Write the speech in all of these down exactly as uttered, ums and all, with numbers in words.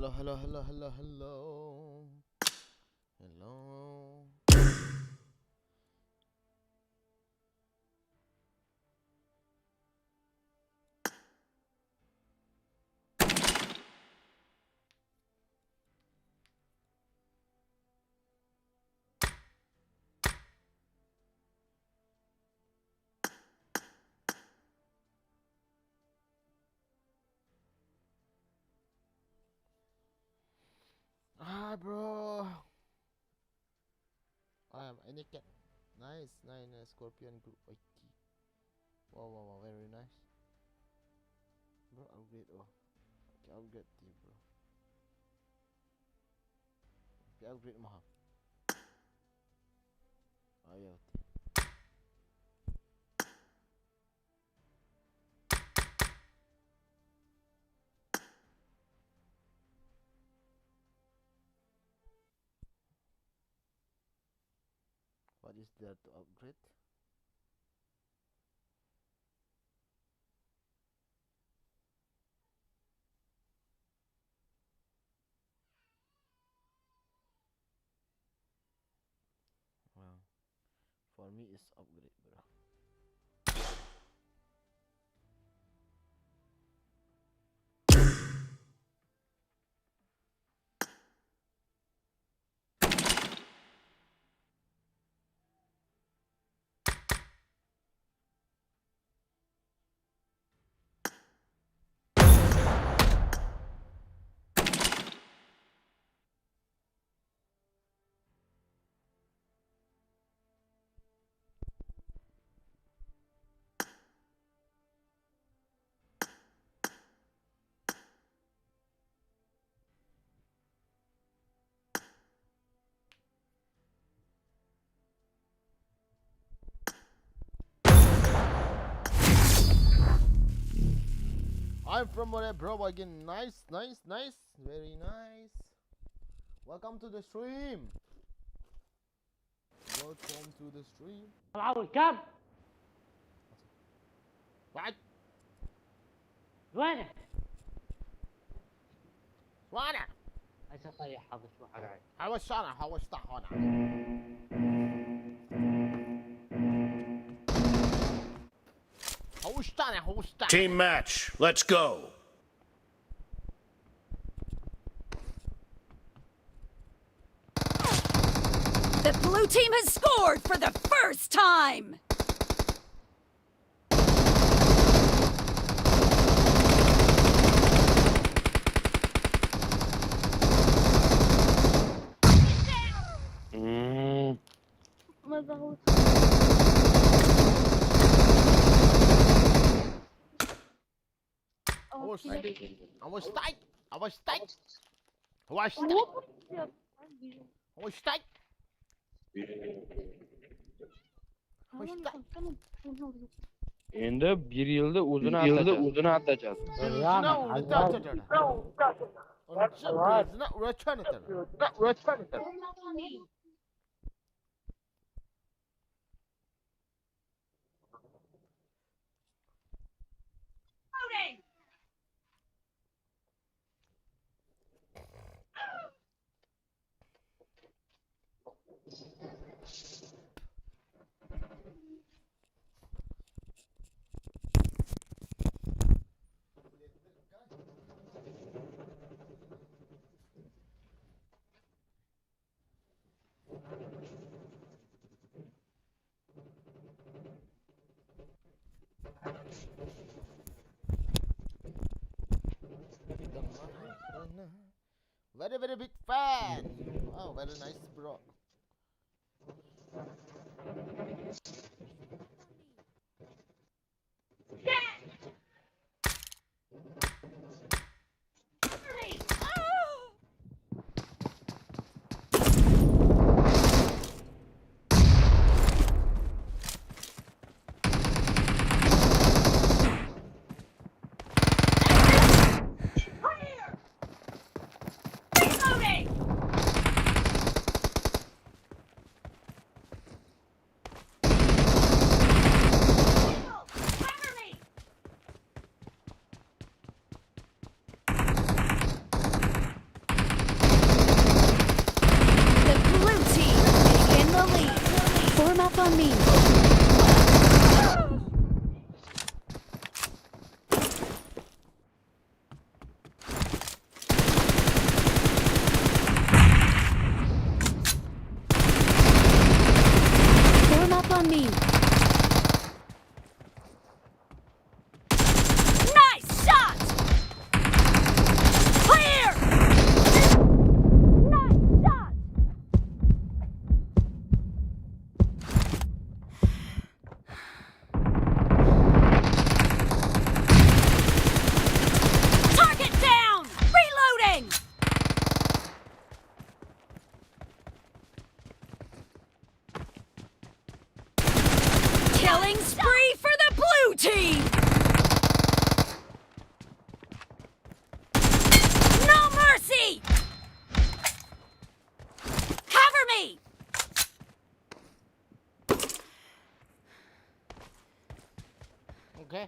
Hello, hello, hello, hello. Hello. Ah, bro. I am any cat. Nice, nice, nice. Scorpion group I T. Wow, wow, wow, very nice. Bro, upgrade, oh. Okay, upgrade team, bro. Okay, upgrade maha. Ayo. What is there to upgrade? Well, for me, it's upgrade, bro. I'm from Moreh, bro, again. Nice, nice, nice. Very nice. Welcome to the stream. Welcome to the stream. Hello, welcome. What? What? What? I said, "Hey, how was your holiday?" How was Shana? How was that, Hana? How was that? How was that? Team match, let's go. The blue team has scored for the first time! Mm. I was tight. I was tight. I was tight. I was tight. I was tight. I was tight. Endi bir yilda o'zini atachan. O'zini atachan. O'zini atachan. O'zini atachan. Very, very big fan. Wow, very nice, bro. Okay.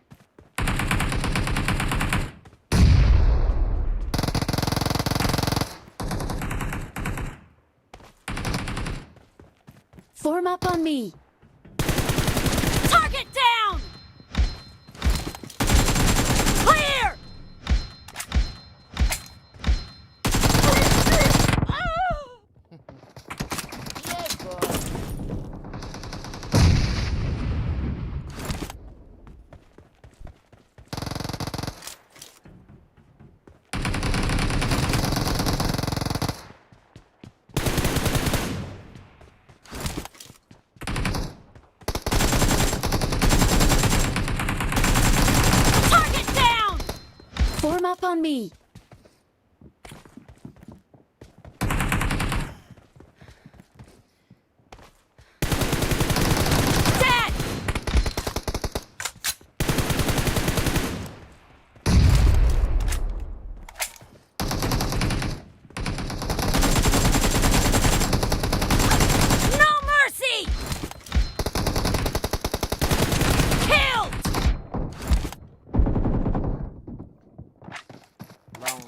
Form up on me. Target down! Clear! Target down! Form up on me. Dead! No mercy! Killed! Long.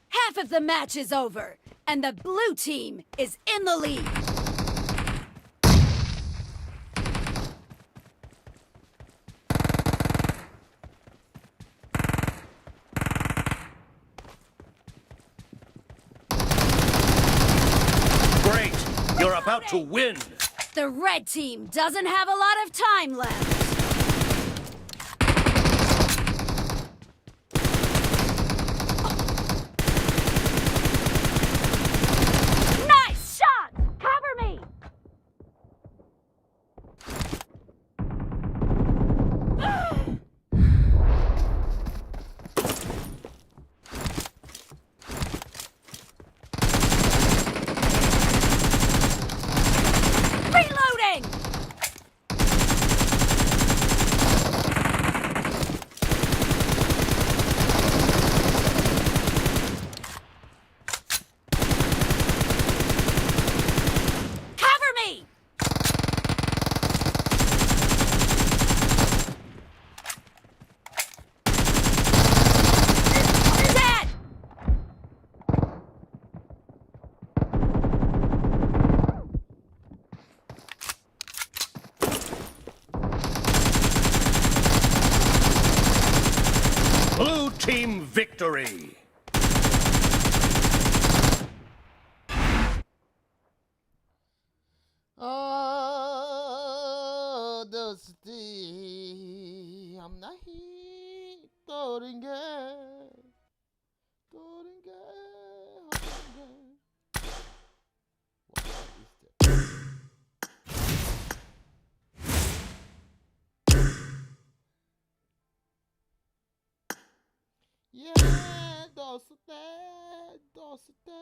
Half of the match is over, and the blue team is in the lead. Great! You're about to win! The red team doesn't have a lot of time left. Nice shot! Cover me! Reloading! Cover me! Dead! Blue team victory! ओ दोस्ती, हम नहीं तोड़ेंगे, तोड़ेंगे, हम तोड़ेंगे। What, what is that? Yeah, दोस्ती, दोस्ती।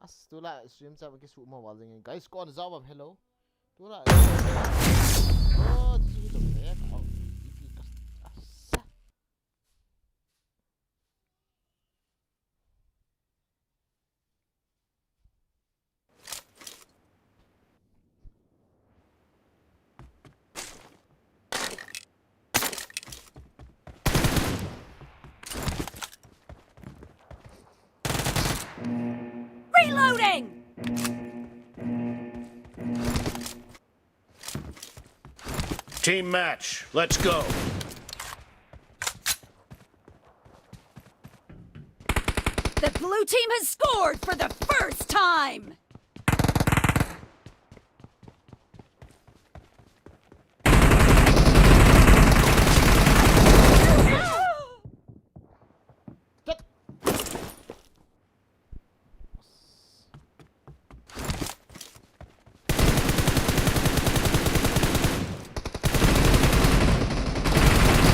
As, tulai stream cha kisuh mo wal jing. Guys, kon jawab hello. Tulai. Oh, this is the back of E P cast. As. Reloading! Team match, let's go. The blue team has scored for the first time!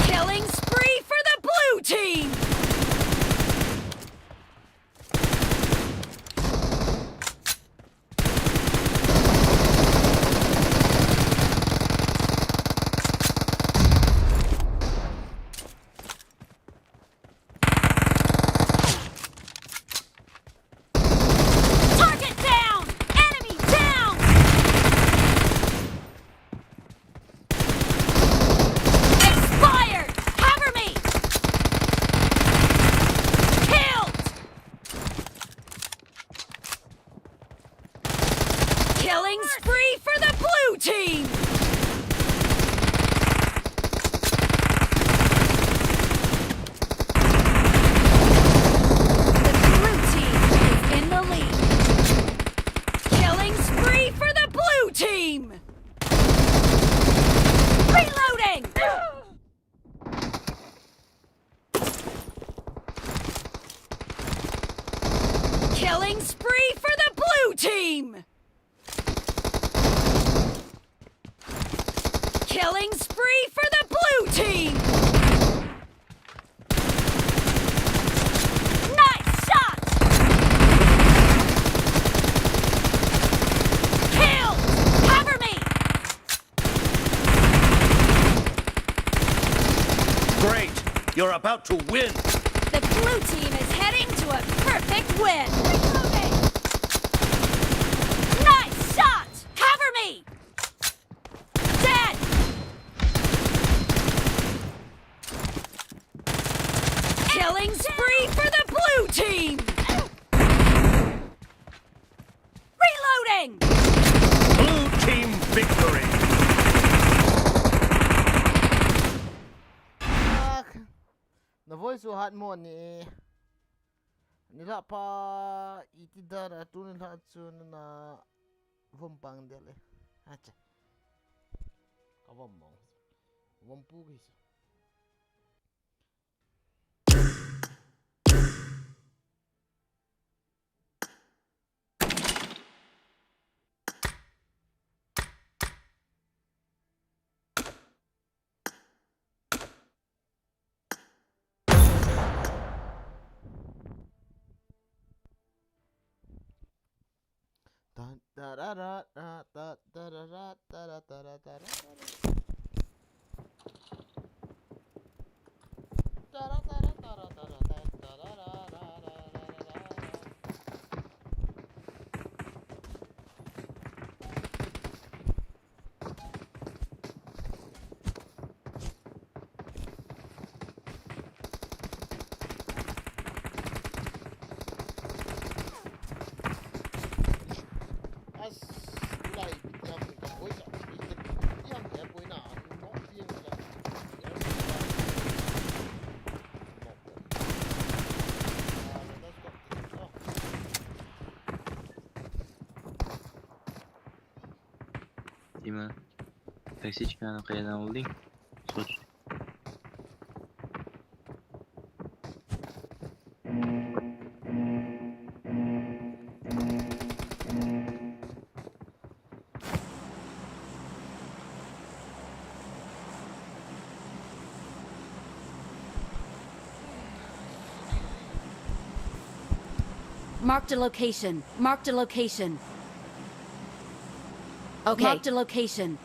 Killing spree for the blue team! Killing spree for the blue team! The blue team is in the lead. Killing spree for the blue team! Reloading! Killing spree for the blue team! Killing spree for the blue team! Nice shot! Kill! Cover me! Great! You're about to win! The blue team is heading to a perfect win! Reloading! Nice shot! Cover me! Dead! Killing spree for the blue team! Reloading! Blue team victory! Ah, na voice u hat mo ni. Nilhah pa iti dan a tuni lhah chu nana vom pang del e. Acha. Ka vom mong. Vom pu ki chu. Ima, taxi chika na kaya na uling. Soch. Marked a location. Marked a location. Okay. Marked a location.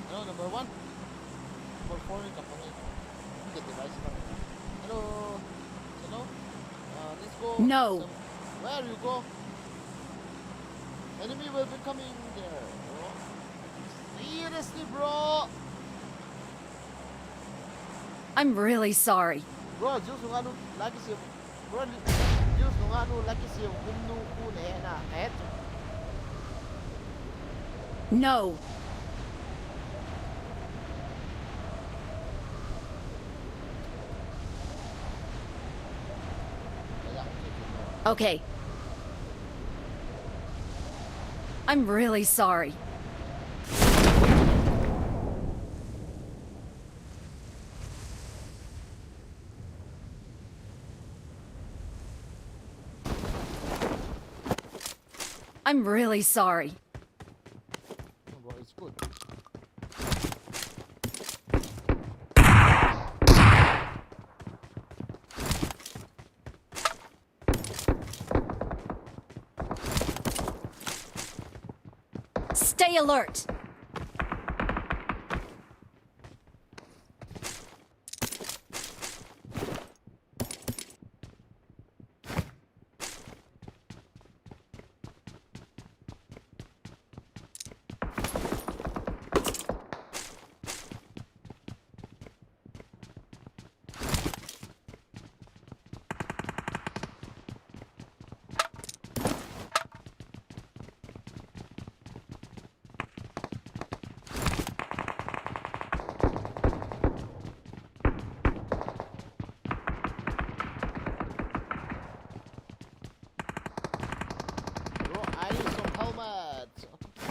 Hello, number one. Number four ni kapangai. Hindi device lang. Hello. Hello. Uh, let's go. No. Some, where you go? Enemy will be coming there, bro. Seriously, bro. I'm really sorry. Bro, just nganu lagi si Bro, Zeus nunga nu laki siu kum nu khu ne na, eh? No. Okay. I'm really sorry. I'm really sorry. No, bro, it's good. Stay alert.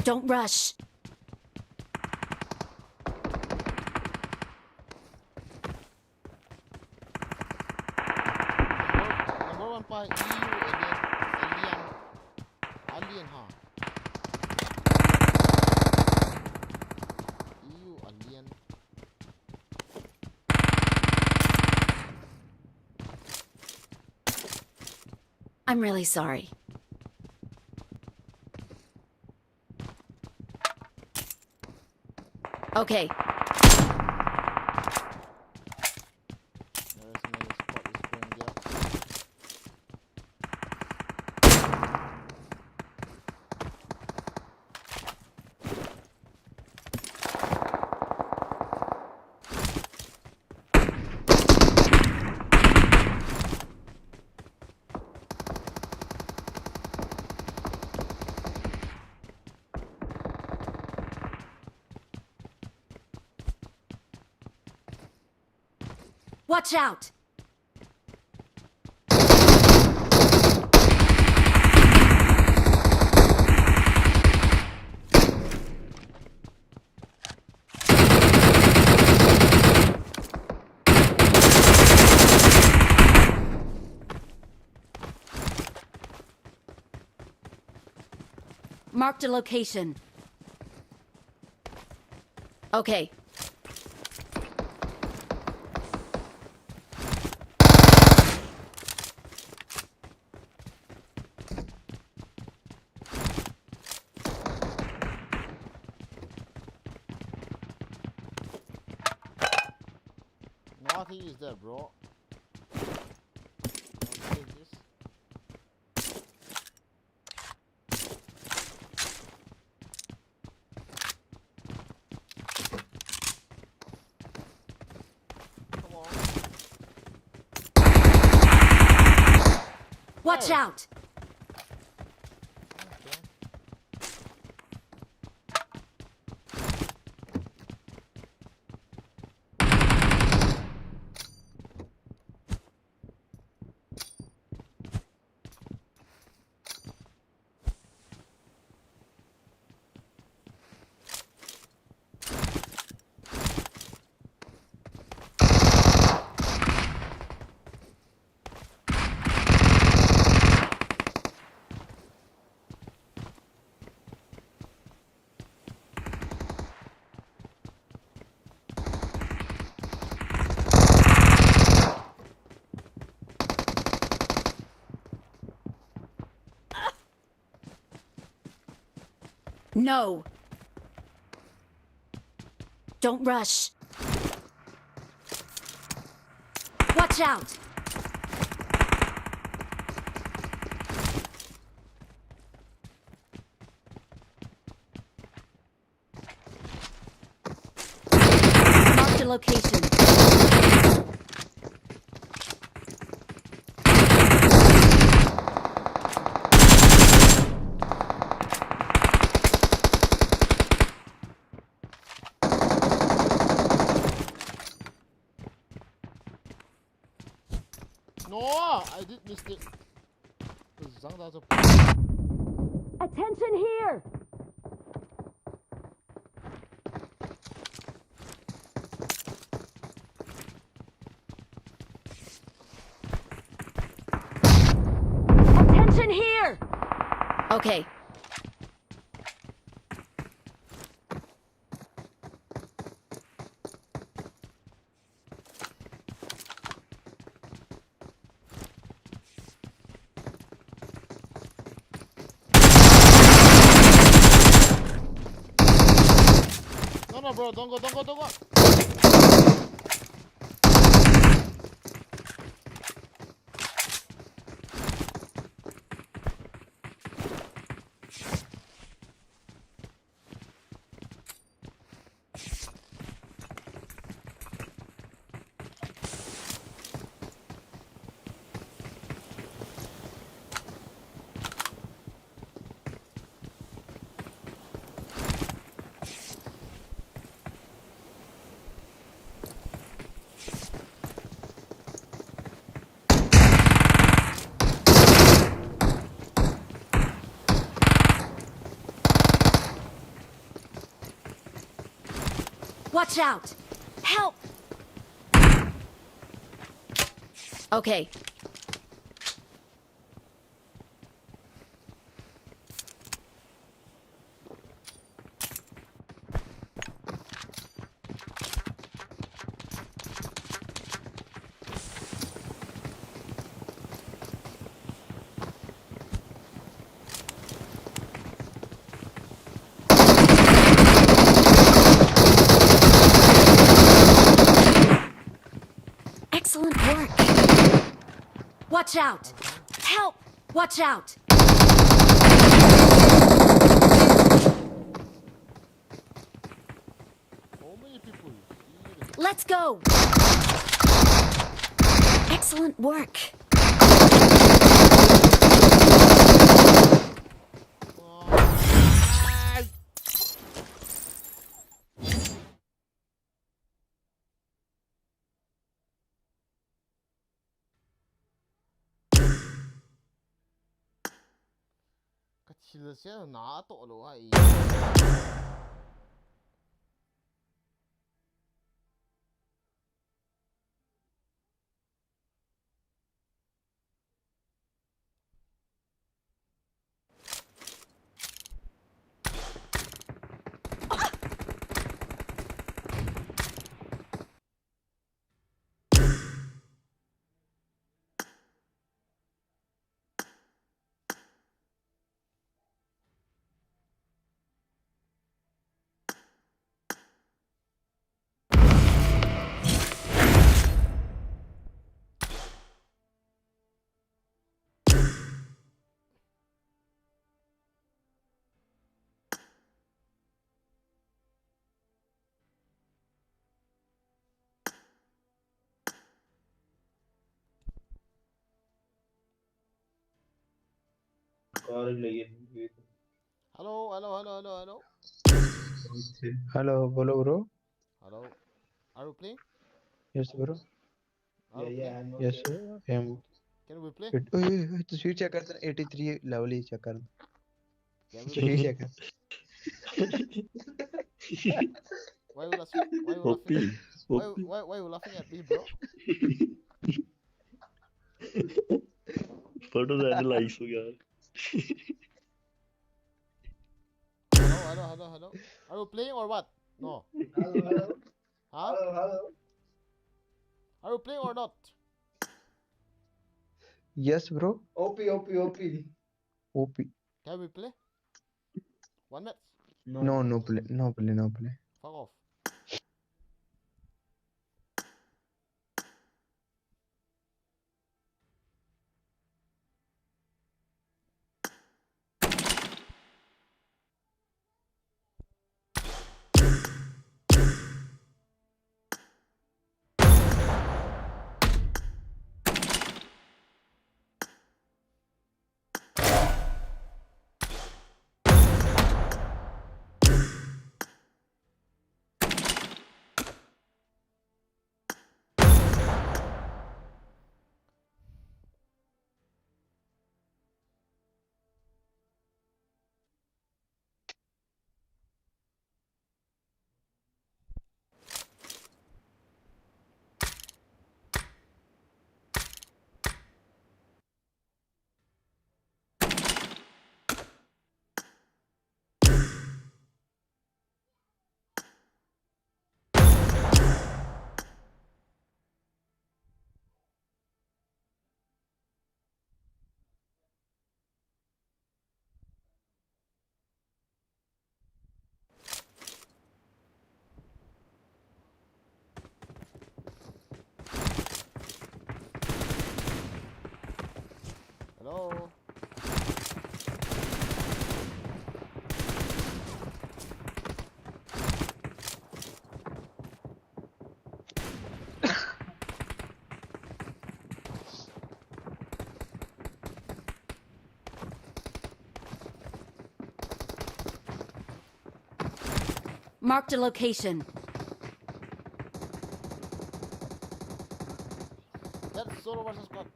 Don't rush. Number, number one pa, E U alien, alien, alien ha. E U alien. I'm really sorry. Okay. There's another spot is going there. Watch out! Marked a location. Okay. Nothing is there, bro. Nothing is this. Come on. Watch out! Okay. No. Don't rush. Watch out! Marked a location. No, I did mistake. Zang da zo. Attention here! Attention here! Okay. No, no, bro, don't go, don't go, don't go. Watch out! Help! Okay. Excellent work. Watch out! Help! Watch out! Let's go! Excellent work. Ka thil sia na toh lou ahi. Hello, hello, hello, hello, hello. Hello, bolo bro. Hello. Are you playing? Yes, bro. Are you playing? Yes, sir. I am. Can we play? Wait, wait, wait, wait, check kar, eighty-three level hi check kar. Can we play? Check kar. Why you laughing? Why you laughing? Why, why, why you laughing at me, bro? Photo analyze ho gaya. Hello, hello, hello, hello. Are you playing or what? No. Hello, hello. Huh? Hello, hello. Are you playing or not? Yes, bro. O P, O P, O P. O P. Can we play? One match? No, no play, no play, no play. Fuck off. Hello? Marked a location. That's solo versus squad.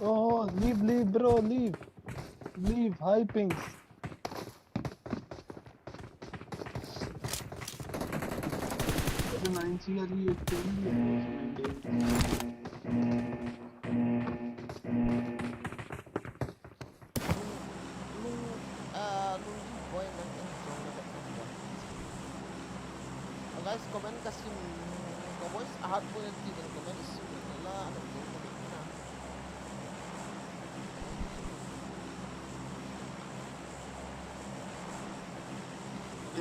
Oh, leave, leave, bro, leave. Leave, high pings. Intentionally ये तेरी है। Lung, lung, ah, lung jin point nang in jong na ka tham point. Ah, guys, comment ka sim, ka voice a hat point ti kan comment sim na la, ano, point ka sim na.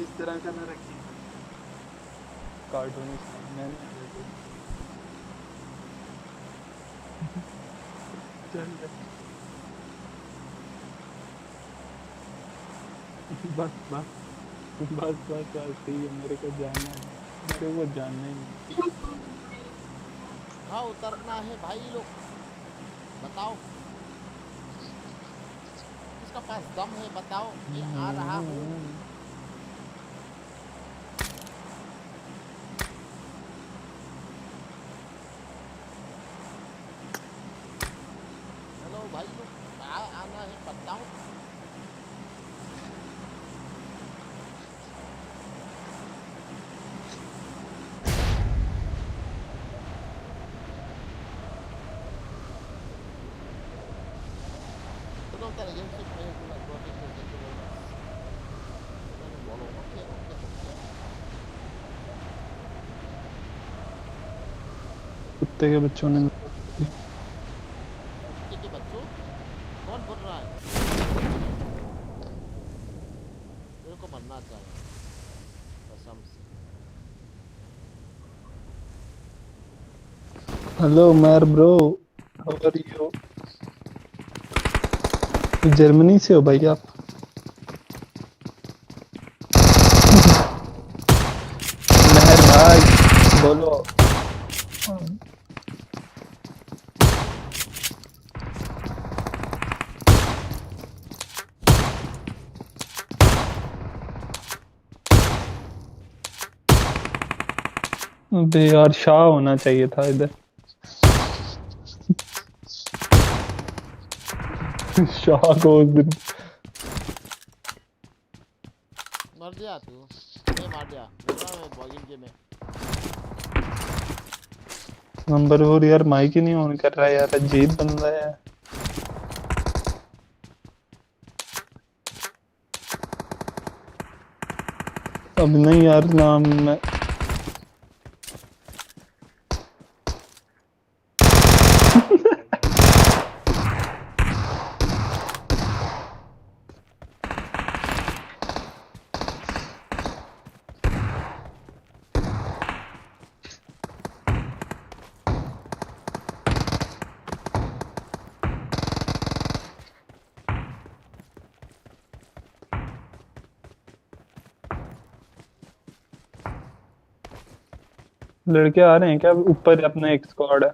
इस तरह का ना रखिए। Cartoonist नहीं, मैं नहीं आ रहा। चल रहे। बस, बस। बस, बस, बस, ठीक है, मेरे को जाना है। मेरे को जाना ही नहीं। कहाँ उतरना है भाई लोग? बताओ। किसका पास दम है, बताओ, मैं आ रहा हूँ। Hello भाई लोग, कहाँ आना है, बताओ। कुत्ते के बच्चों ने। कुत्ते के बच्चों? कौन बोल रहा है? मेरे को मरना चाहिए, कसम से। Hello, Mer bro. How are you? Germany से हो भाई आप? मेहर भाई, बोलो। अबे यार, शाह होना चाहिए था इधर। शाह को उस दिन। मर गया तू। मैं मार दिया। बोला मैं बॉगिंग के में। नंबर फोर यार, माइक ही नहीं ऑन कर रहा है यार, अजीब बंदा है। अब नहीं यार, नाम मैं लड़के आ रहे हैं क्या? ऊपर अपना एक स्क्वाड है।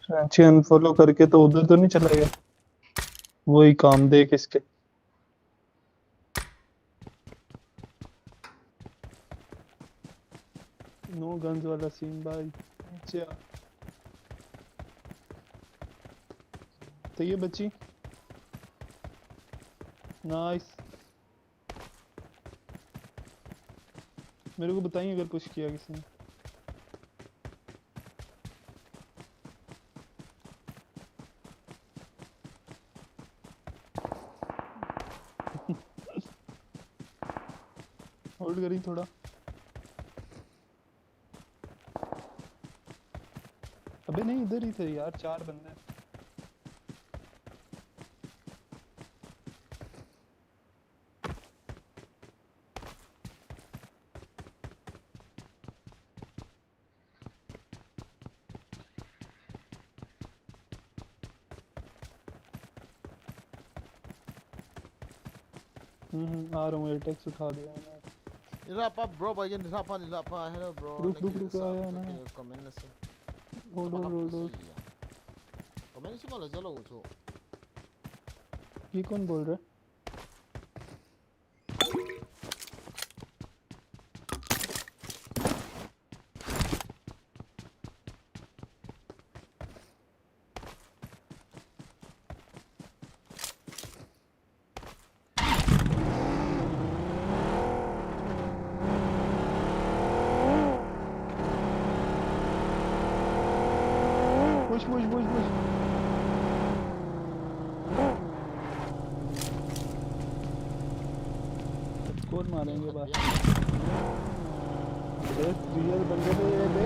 फ्रेंची अनफॉलो करके तो उधर तो नहीं चला गया? वही काम देख इसके। नो गन्स वाला सीन भाई। अच्छा। तो ये बची। नाइस। मेरे को बताइए अगर पुश किया किसी ने। होल्ड करी थोड़ा। अबे नहीं, इधर ही थे यार, चार बंदे। हम्म, हम्म, आ रहा हूँ, एयरटेक्स उठा लिया मैंने। Nilhah pa, bro, ba yin nilhah pa, nilhah pa. Hello, bro. रुक, रुक, रुक, आया ना। Comment na se. Hold on, hold on. Comment si mala jalo ucho. ये कौन बोल रहा है? स्कोर मारेंगे बस। अरे, रियल बंदे तो ये दे।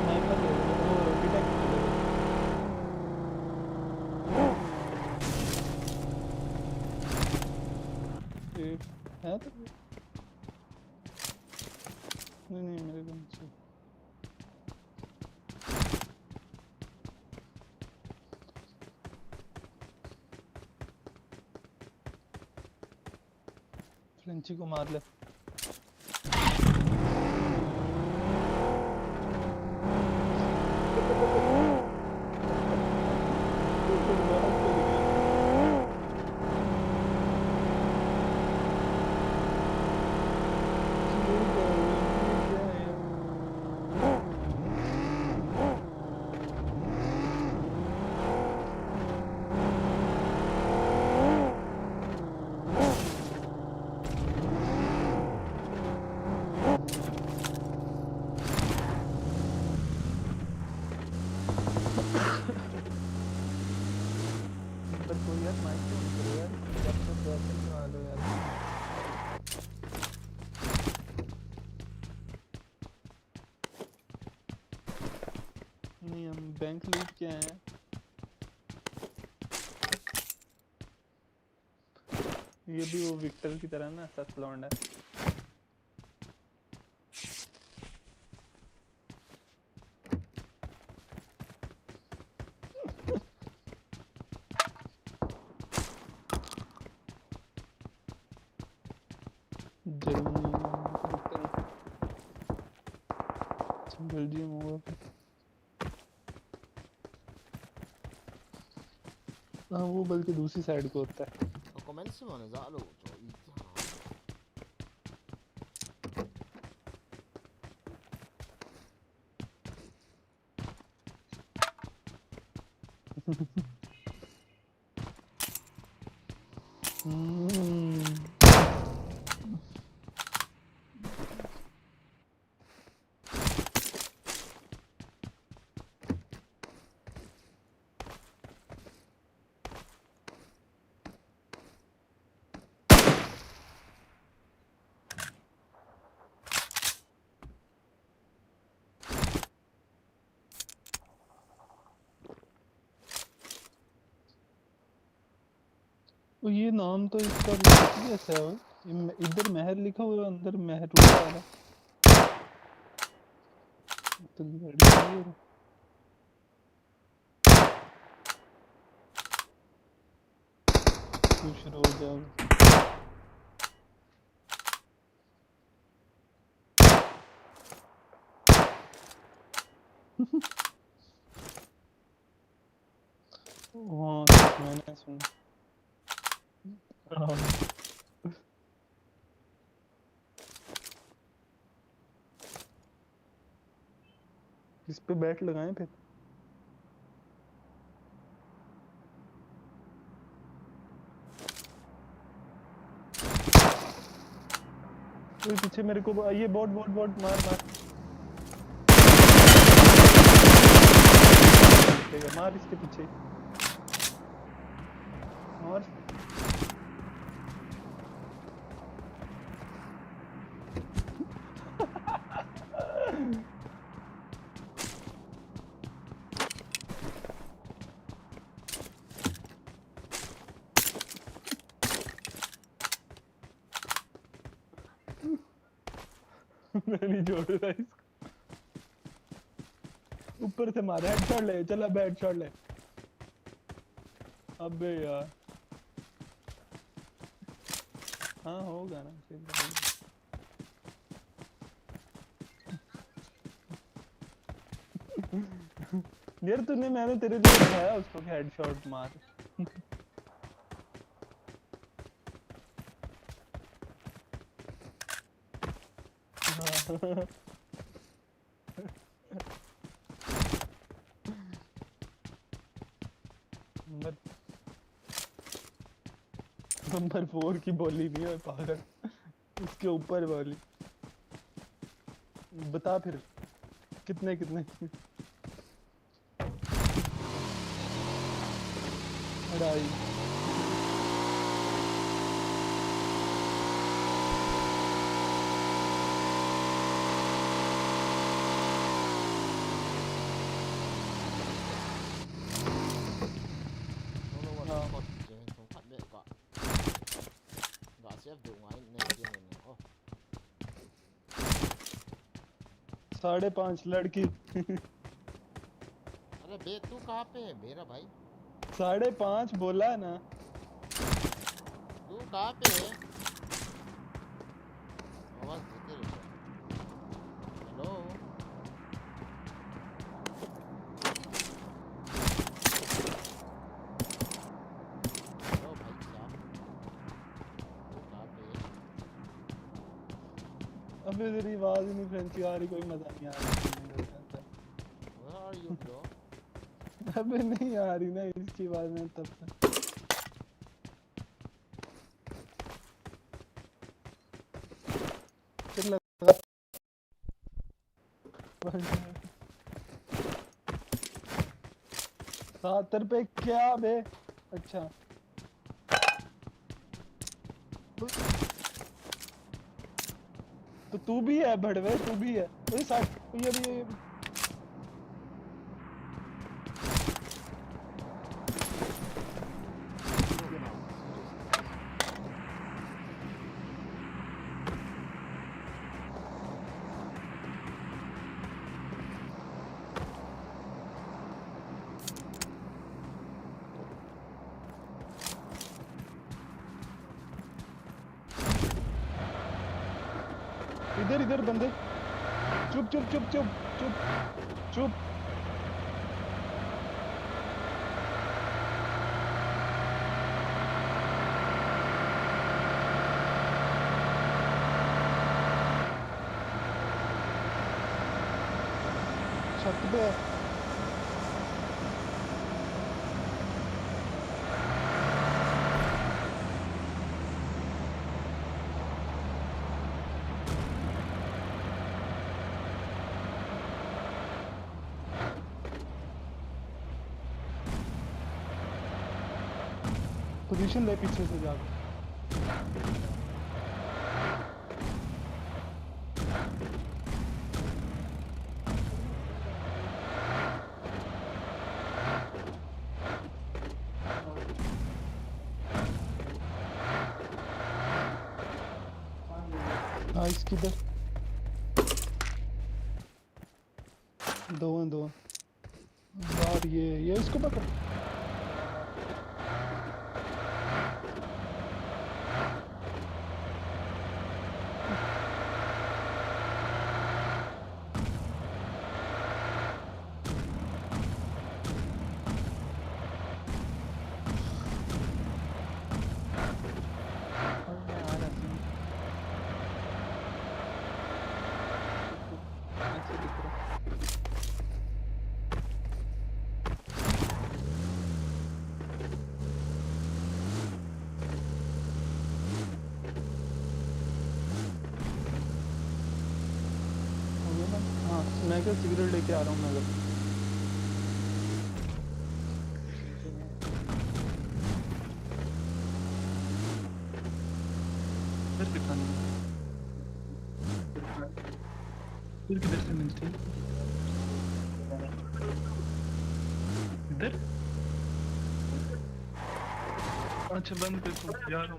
स्नाइपर ले लो, वो डिटेक्ट कर लो। ये है तो नहीं, नहीं, मेरे को नहीं चाहिए। फ्रेंची को मार ले। पर कोई यार माइक तो नहीं करो यार, जब तक बैटरी में आ लो यार। नहीं, हम बैंक लूट के आए हैं। ये भी वो विक्टर की तरह ना सख्त लौंडा है। जल्दी, जल्दी होगा। हाँ, वो बल्कि दूसरी साइड को होता है। Ako man si mo na zalo cho ita. Hmm. ओ, ये नाम तो इसका भी जैसा है। इम-, इधर महर लिखा हुआ है, अंदर महर लिखा हुआ है। तो ये गाड़ी है। तू शुरू हो जाओ। हाँ, मैंने सुना। हाँ। किस पे बैट लगाएं फिर? कोई पीछे मेरे को, ये बॉट, बॉट, बॉट, मार, मार। मार इसके पीछे। मार। मैं नहीं छोड़ रहा इसको। ऊपर से मार, हेडशॉट ले, चला बे, हेडशॉट ले। अबे यार। हाँ, होगा ना, फिर। यार, तूने, मैंने तेरे लिए उठाया उसको कि हेडशॉट मार। नंबर, नंबर फ़ोर की बोली नहीं है पागल, उसके ऊपर वाली। बता फिर, कितने, कितने? अढ़ाई। हाँ। Ga save deu ngai ne, tiang ne. Oh. साढ़े पाँच लड़की। अरे बे, तू कहाँ पे है मेरा भाई? साढ़े पाँच बोला ना। तू कहाँ पे है? आवाज देते रहो। Hello। Hello भाई साहब। अबे तेरी आवाज ही नहीं फ्रेंची आ रही, कोई मजा नहीं आ रहा। Where are you, bro? अबे नहीं आ रही ना इसकी आवाज में तब से। फिर लगा। हाँ, तेरे पे क्या बे? अच्छा। तो तू भी है भड़वे, तू भी है। अरे साथ, ये भी, ये भी। इधर, इधर बंदे। चुप, चुप, चुप, चुप, चुप, चुप। छत पे। पोजीशन ले पीछे से जाके। नाइस, किधर? दो हैं, दो हैं। यार, ये, ये इसको पकड़। हाँ, मैं क्या सिगरेट लेके आ रहा हूँ मैं घर। इधर दिखाने। फिर किधर से मिलती है? इधर? अच्छा, बंद कर तू, यार।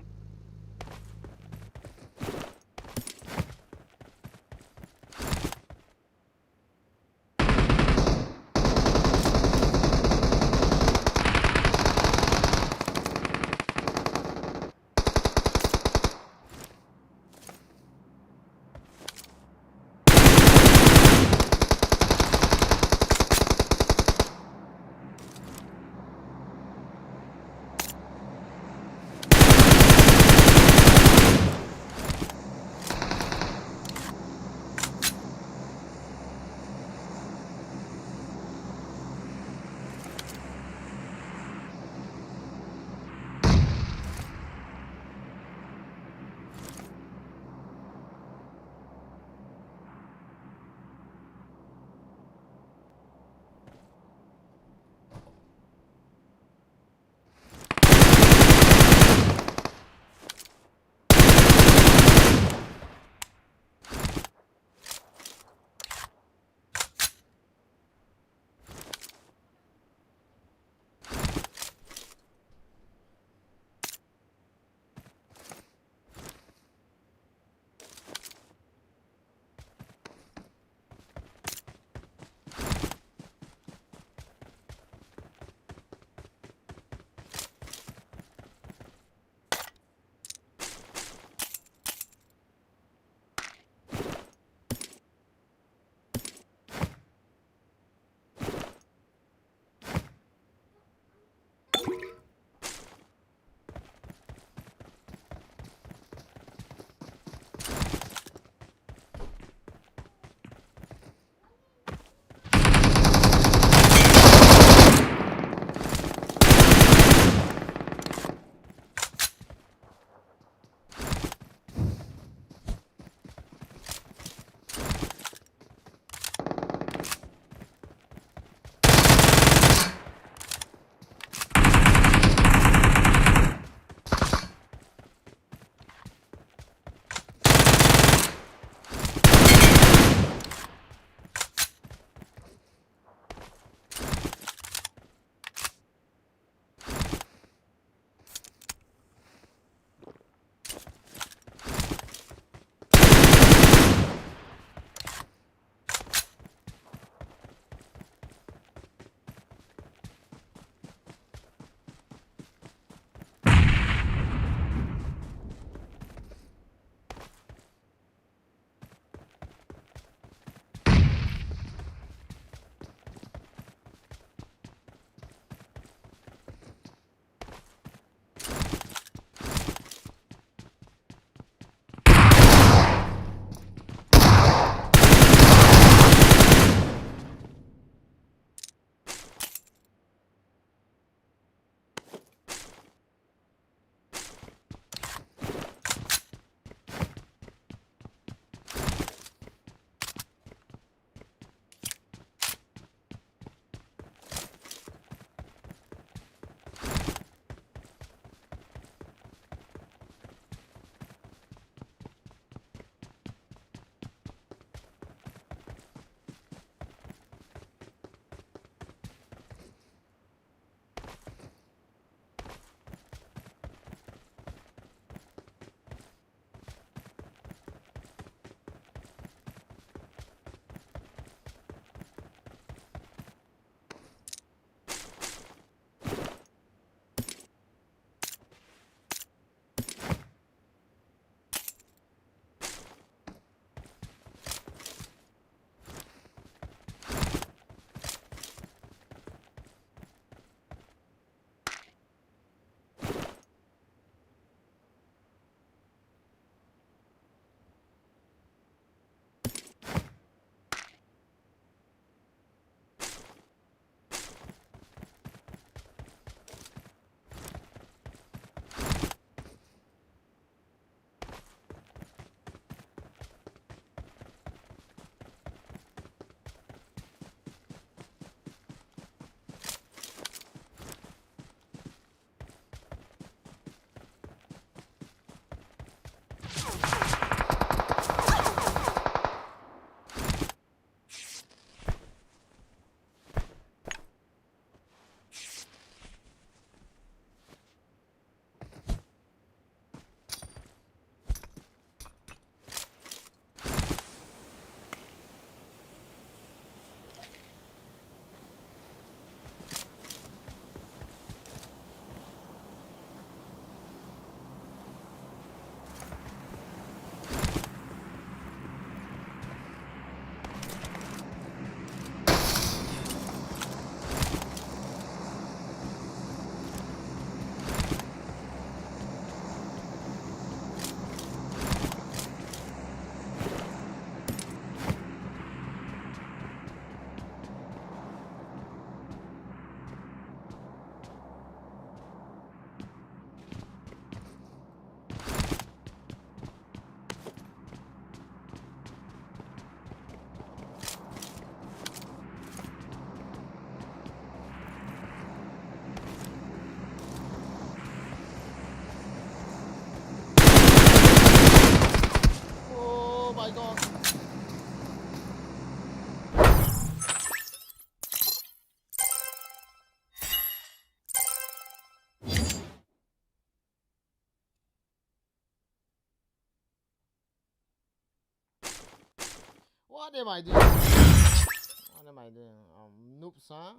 What am I doing? What am I doing? Um, noobs, huh?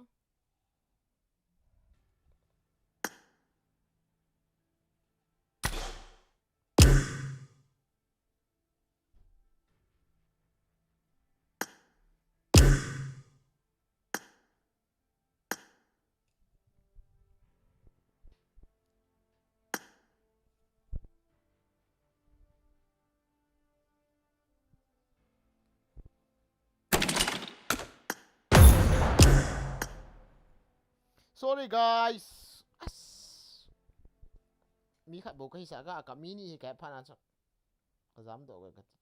Sorry, guys. As. Mi khat bou kahisah a, ka mi ni hi kahe phat na chu. Kajam doh ka kati.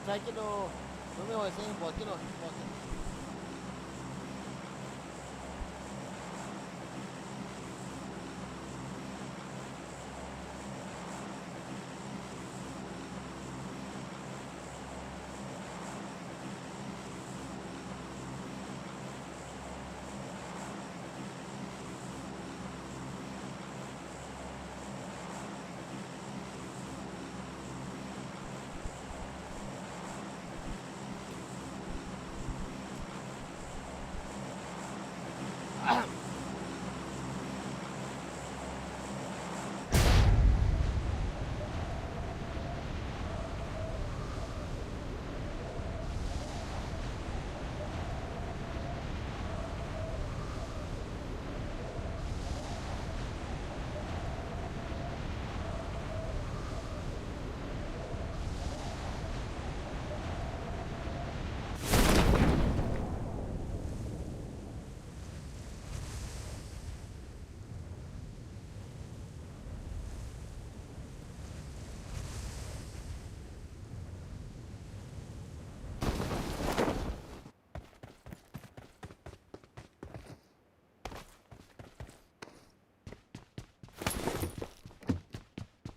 Try kit o. Numei ho seng bol kit o. Bol kit.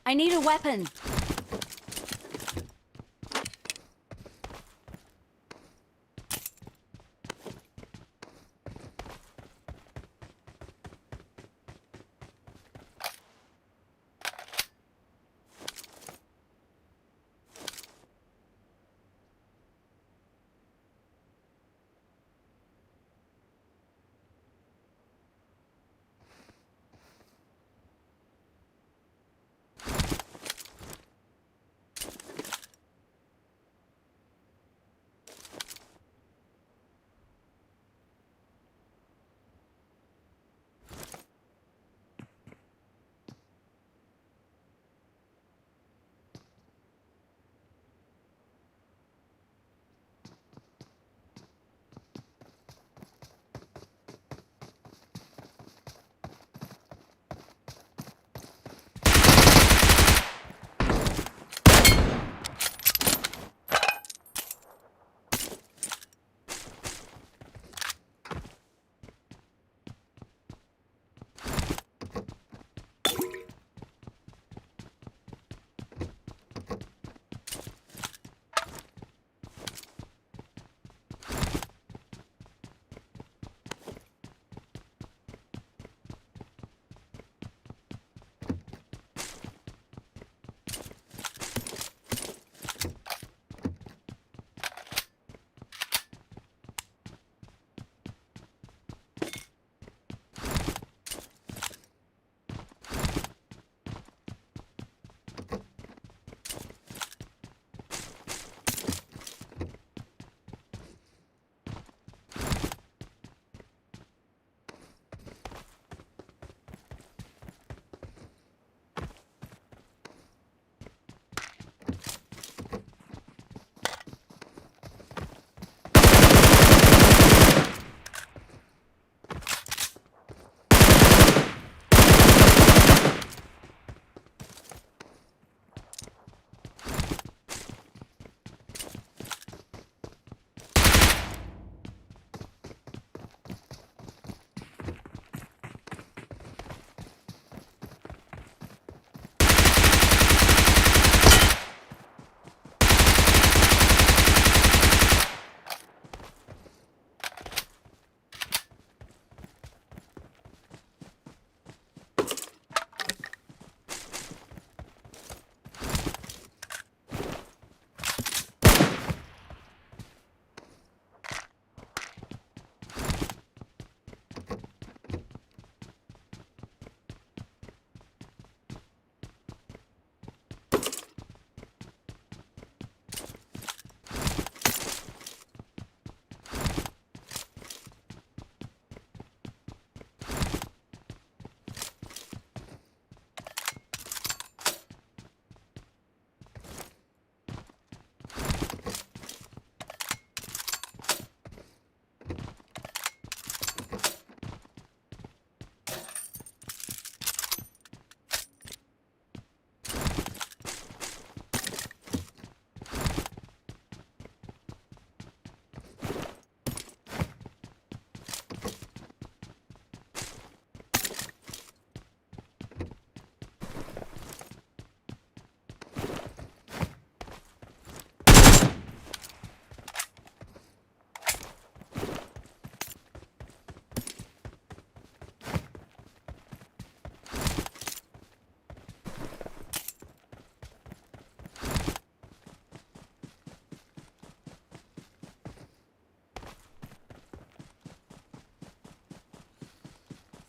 I need a weapon.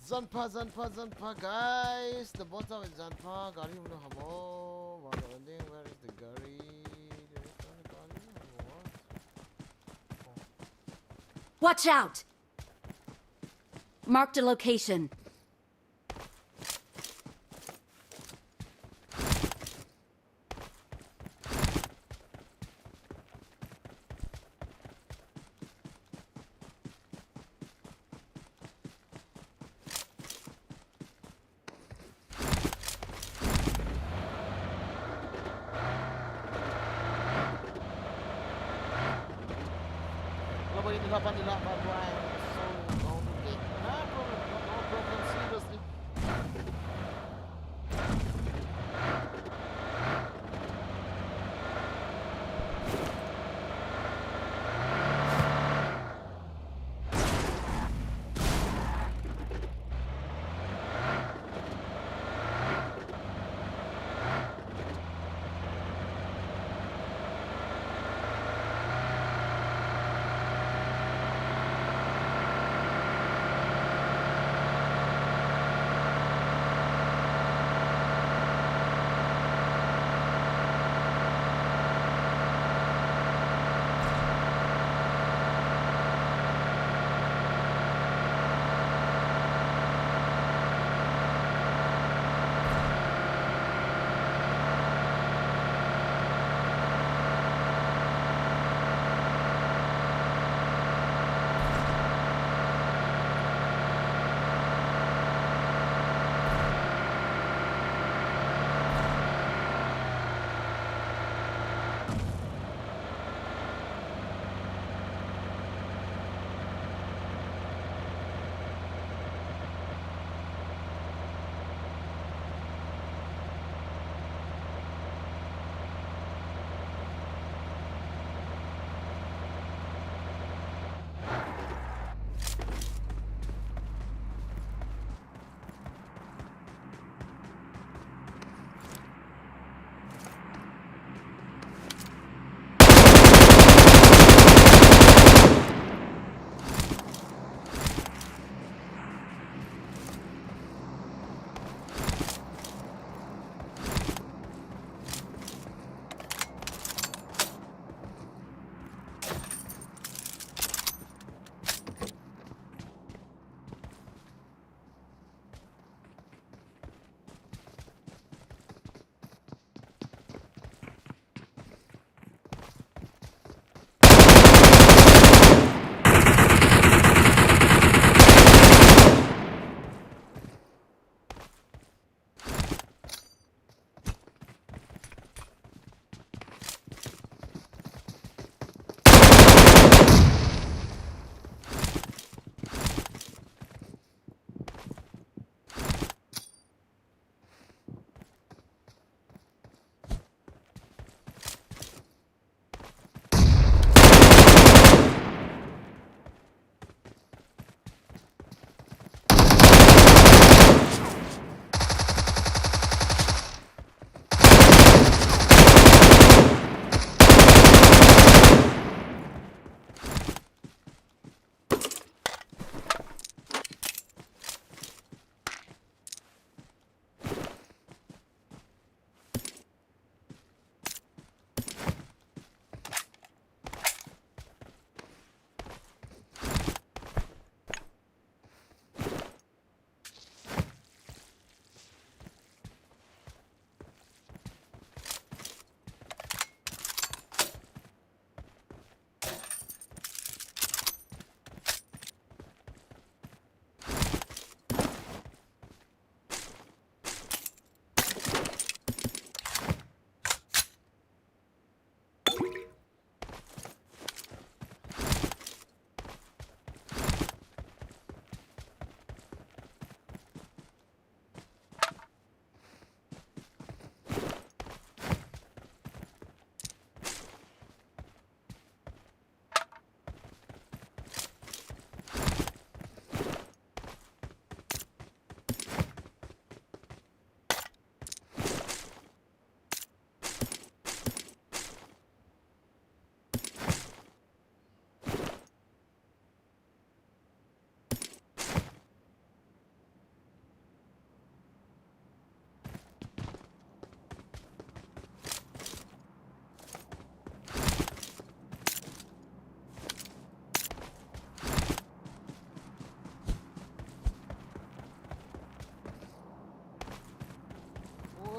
Janpha, janpha, janpha, guys. The bots are with janpha. Gari hung ham o. What are they? Where is the gari? There is no gari. What? Watch out! Marked a location. Nobody to help on the lap, but Brian is so complicated. No problem, no problem, seriously.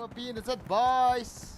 Copy in the chat, boys.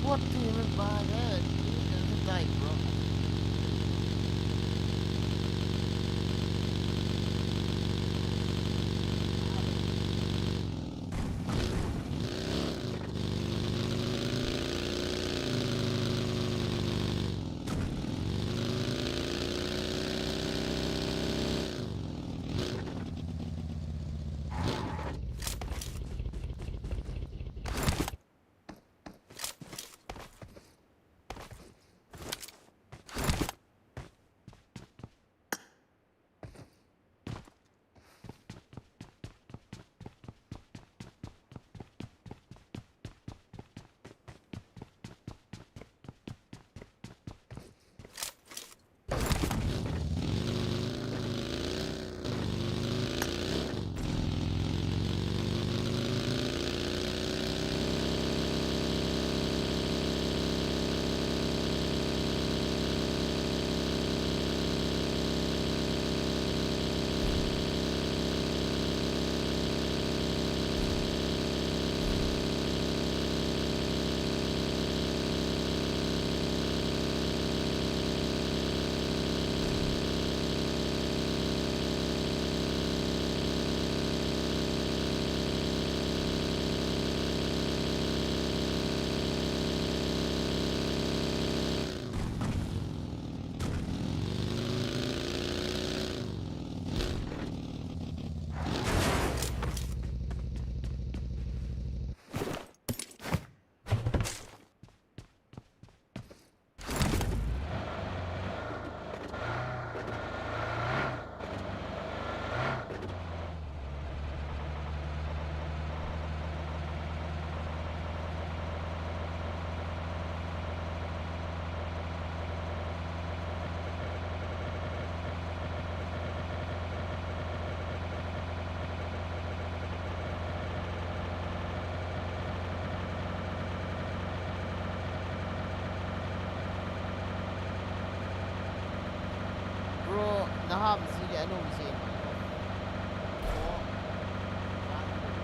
What do you mean by that? You can die, bro. Bro, naham ji le anom ji mai ko.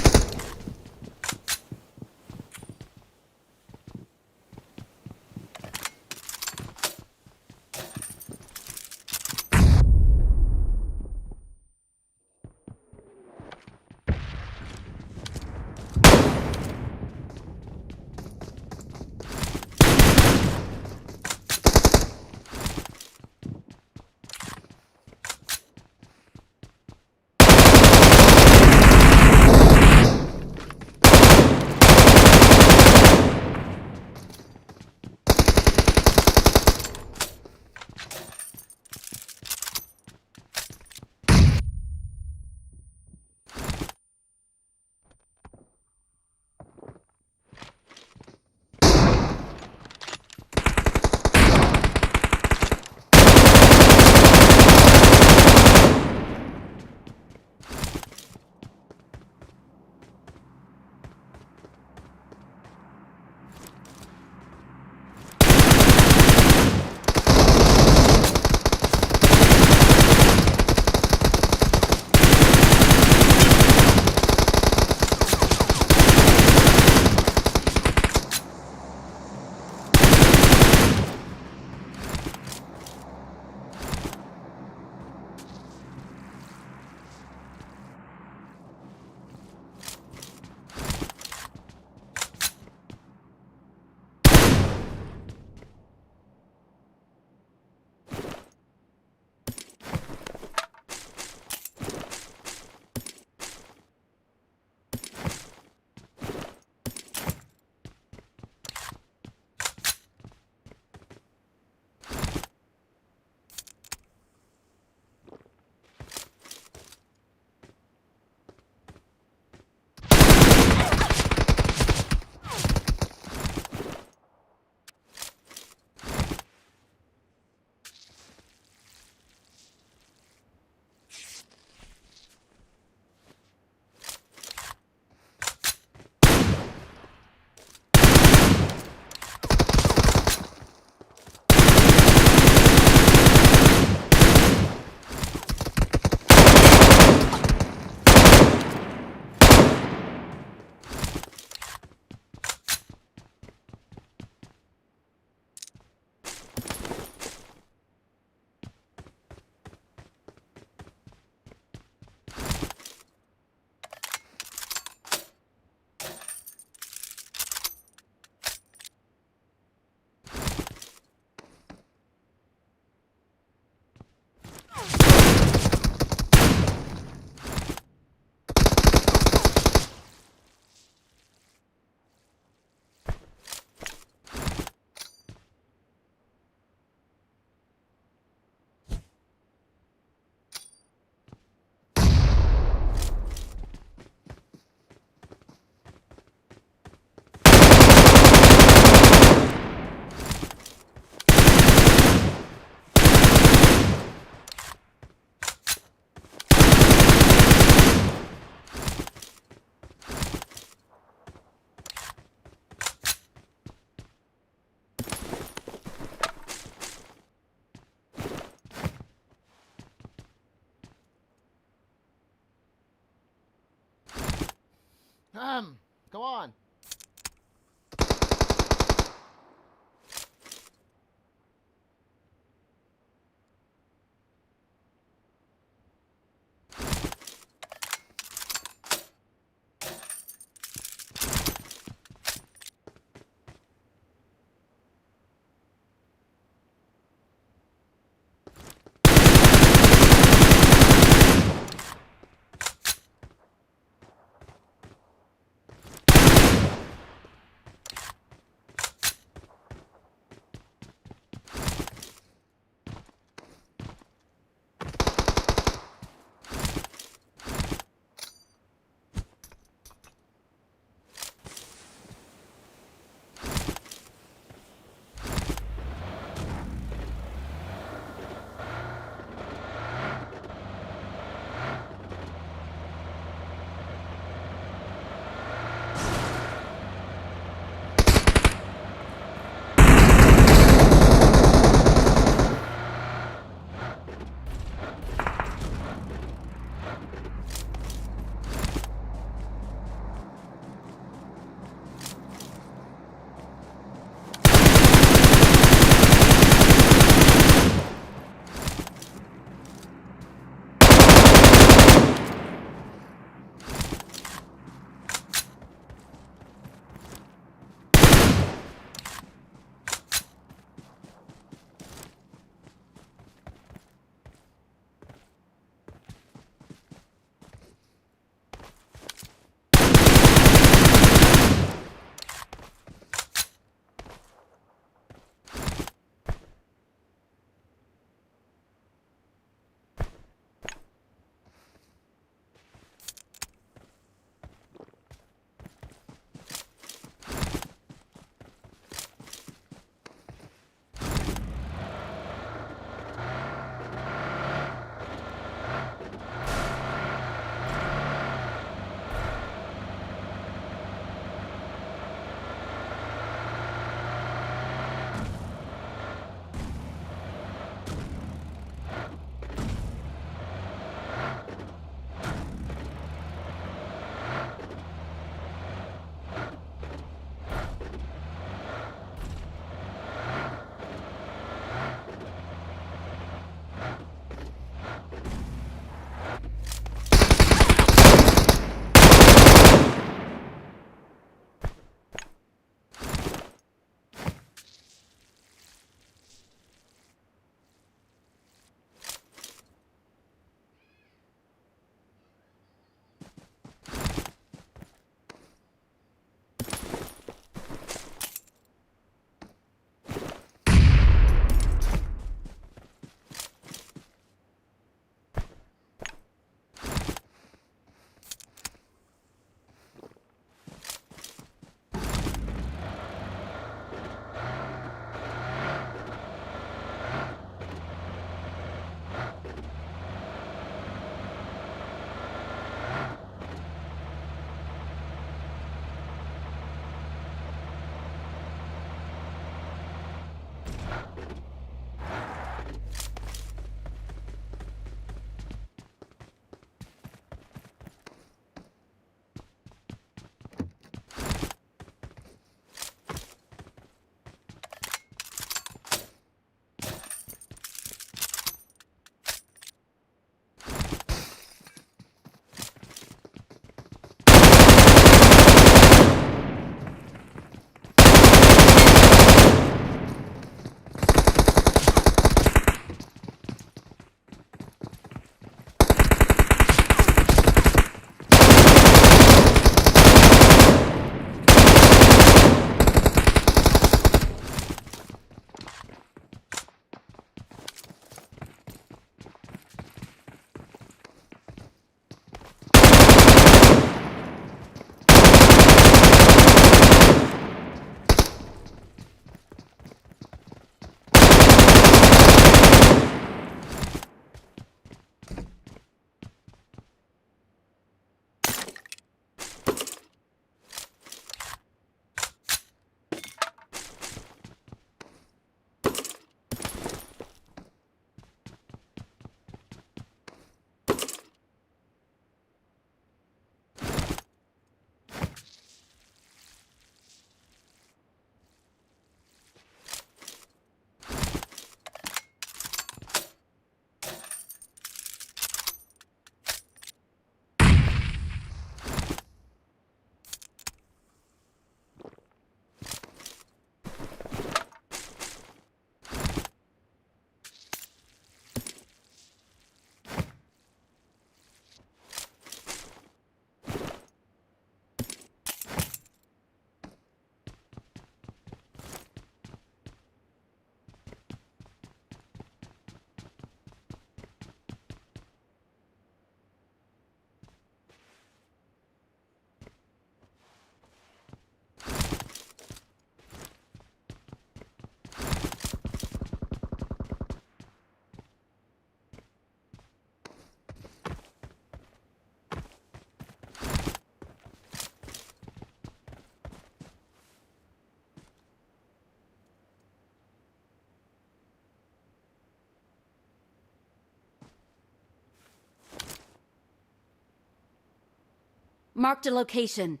Marked a location.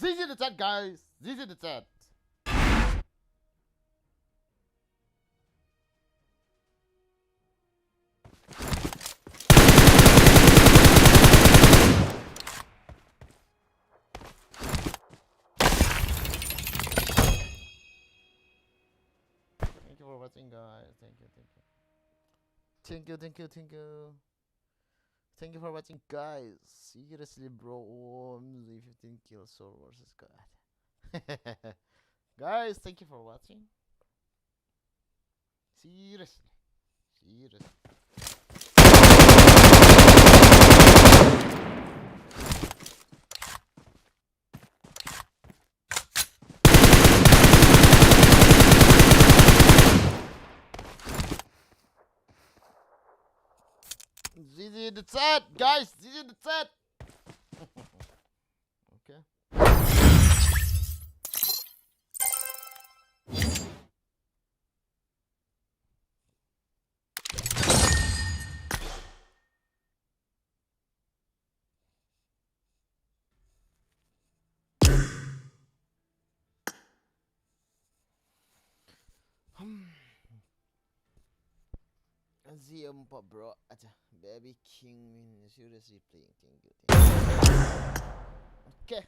G G the chat, guys. G G the chat. Thank you for watching, guys. Thank you, thank you. Thank you, thank you, thank you. Thank you for watching, guys. Seriously, bro. O M Z fifteen kills or versus God. Guys, thank you for watching. Seriously. Seriously. G G the chat, guys. G G the chat. Okay. Hmm. Zium pa bro, acha, baby king min seriously playing. Thank you, thank you. Okay.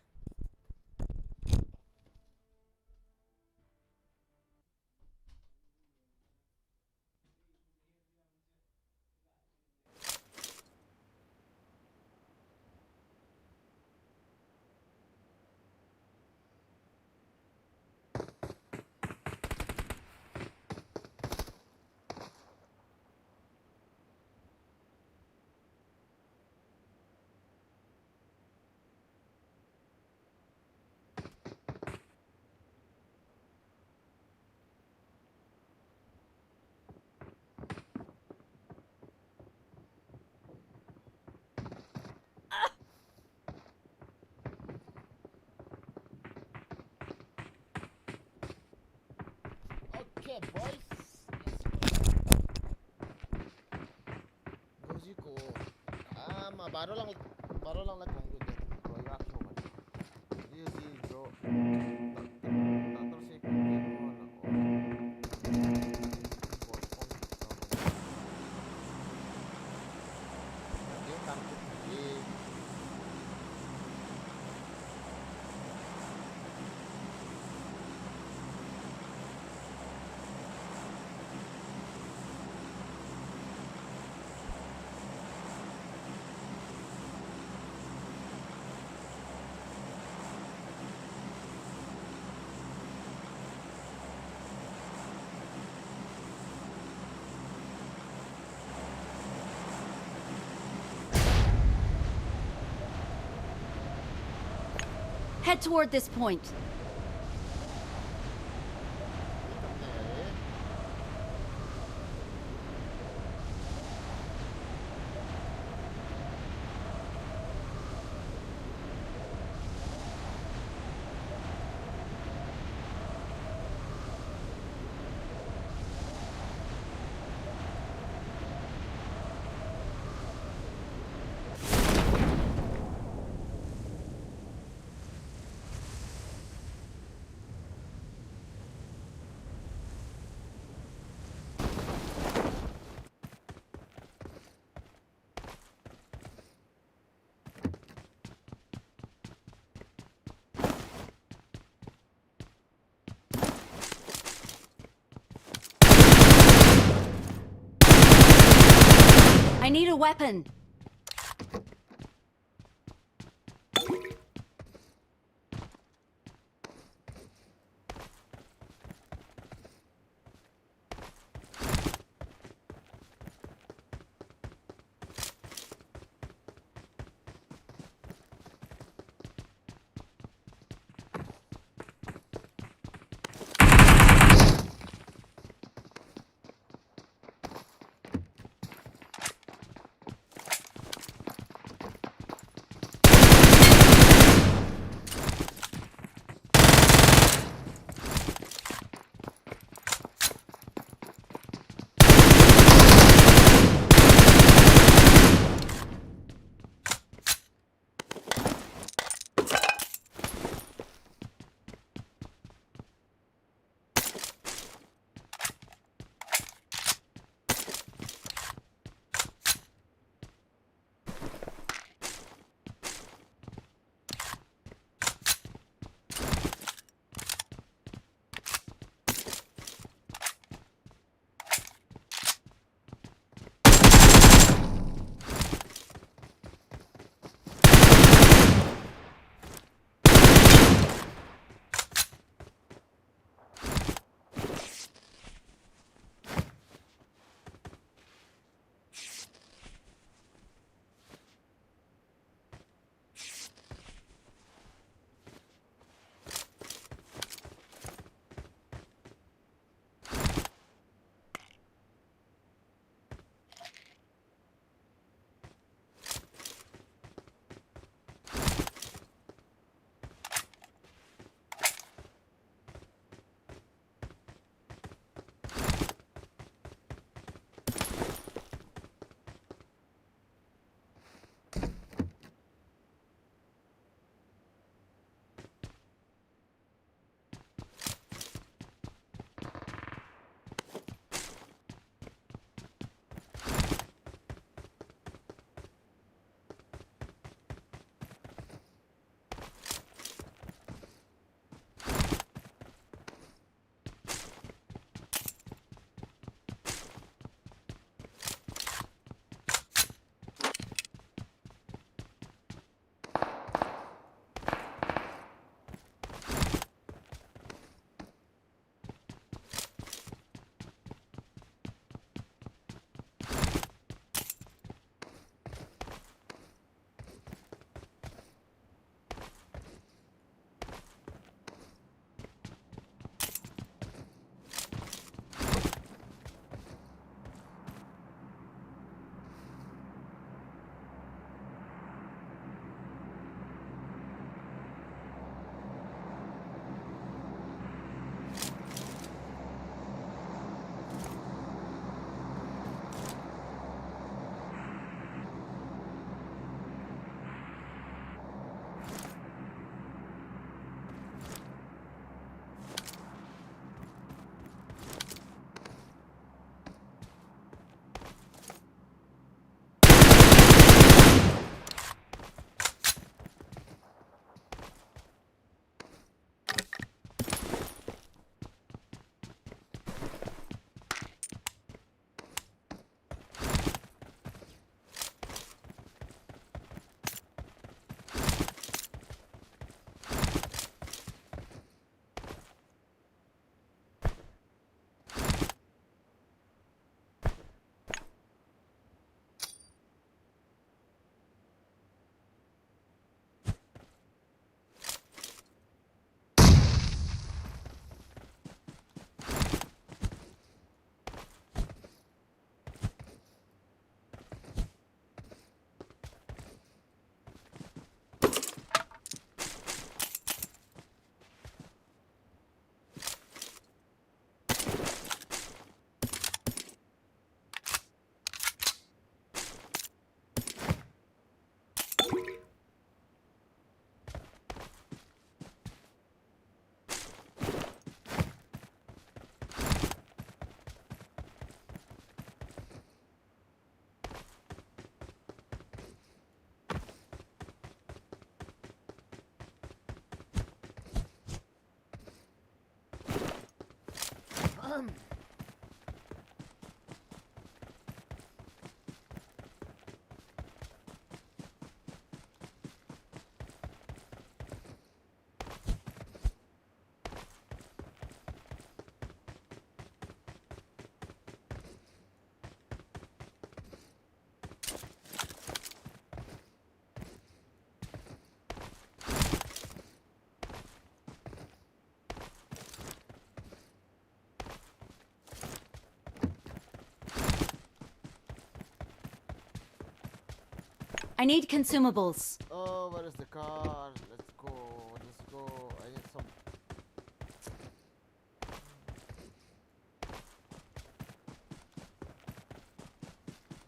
Baro lang, baro lang la kong gu de. Ro ya so ba. Ye si jo. Head toward this point. I need a weapon. I need consumables. Oh, where is the car? Let's go. Let's go. I need some.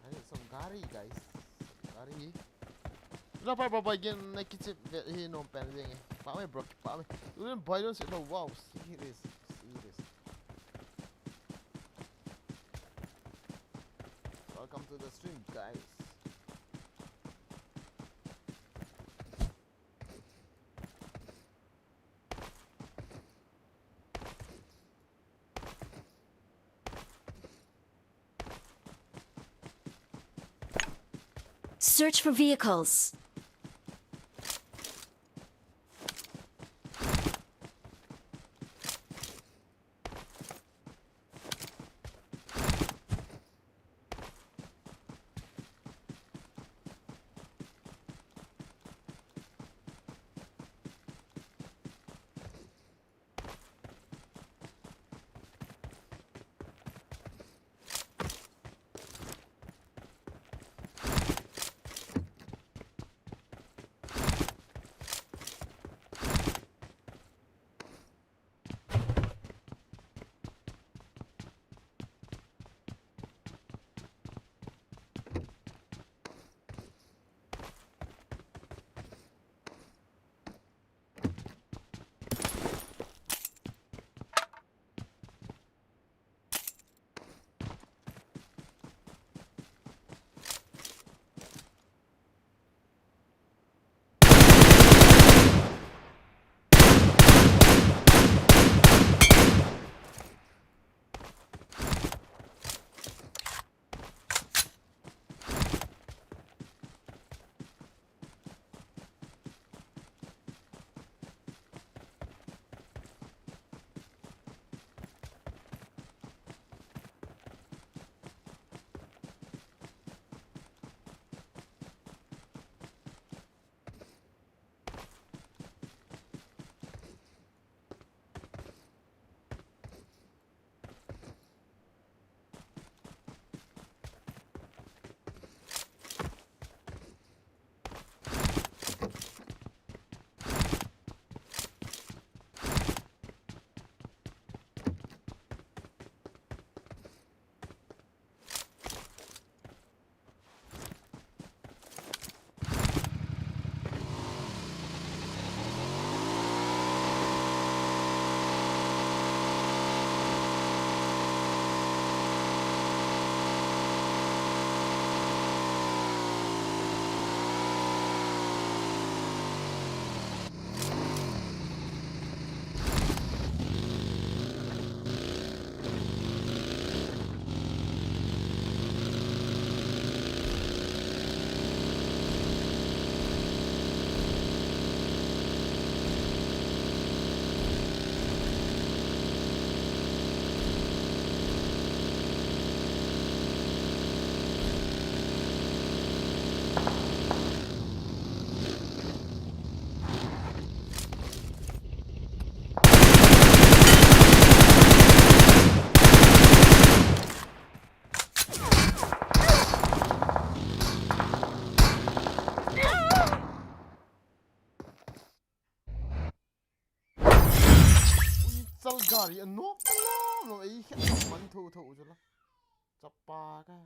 I need some gari, guys. Gari. Lo pa, pa, pa, again, na kichi, he, no, pen, ding, eh. Pa, me, bro, pa, me. You didn't buy those? No, wow, serious, serious. Welcome to the stream, guys. Search for vehicles. Ui, chal gari a nok a lom lom, ei khet man tho tho chu la. Chapa ka.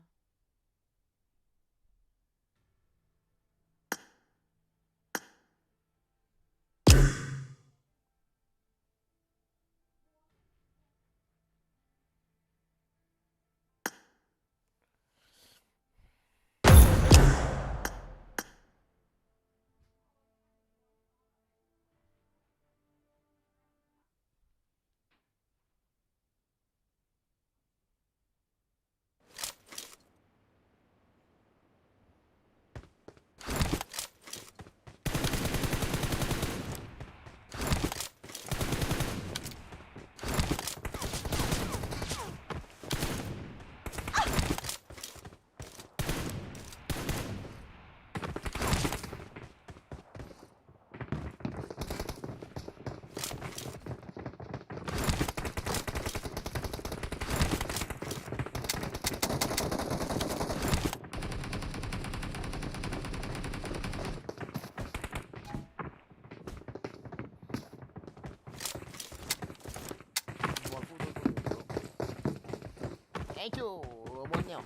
Thank you. One now.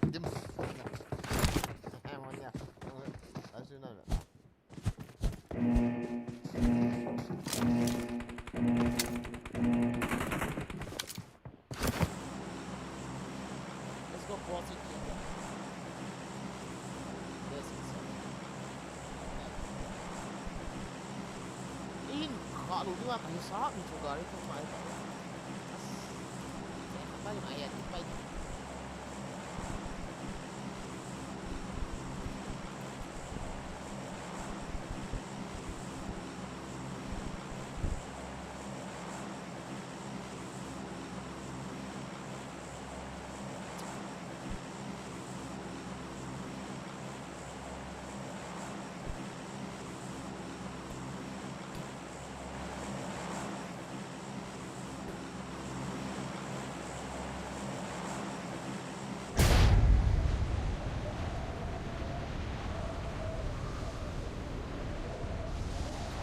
Dim. One now. That's another. Let's go cross it here. Yes, it's, uh, in kalu ni ma kahi sa mi chu gari ko mai ka. As. Kaya ka pa yung ayan, pa.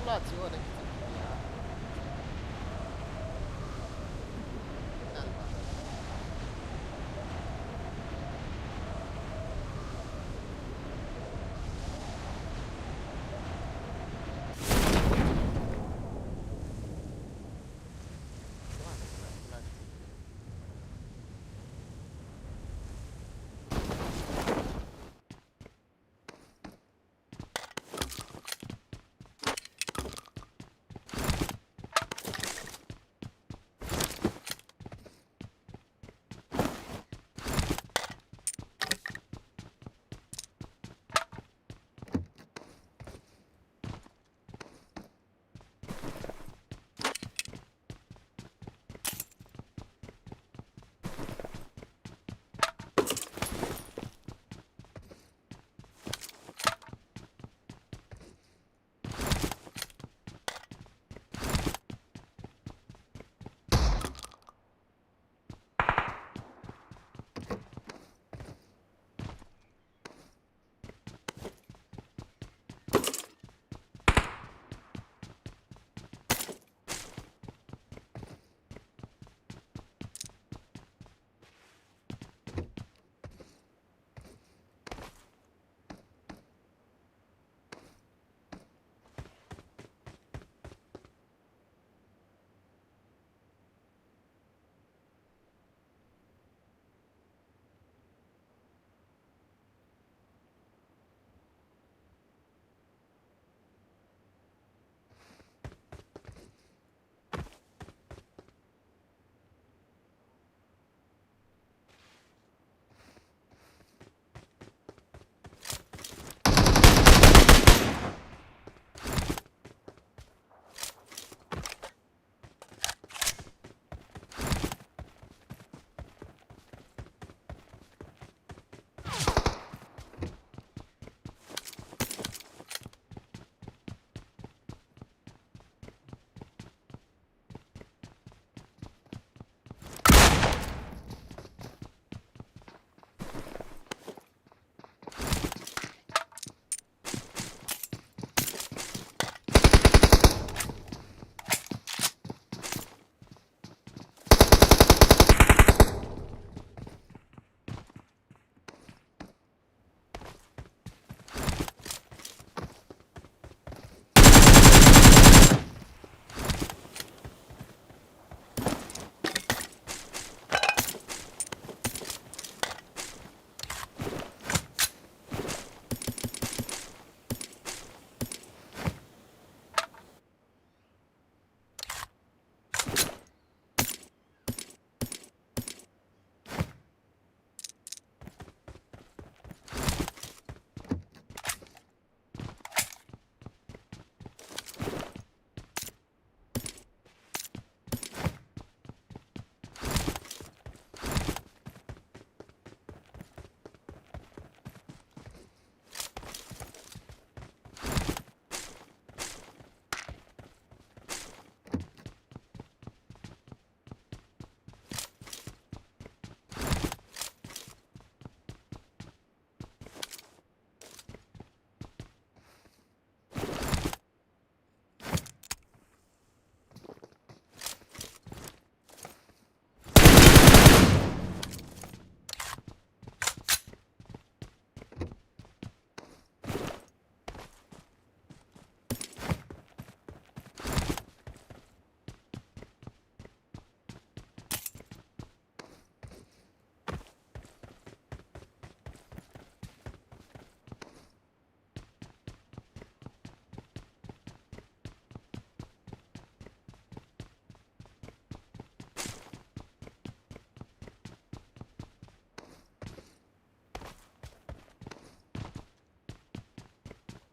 Wala, chiwa na kita.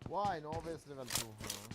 Why no base level two, huh?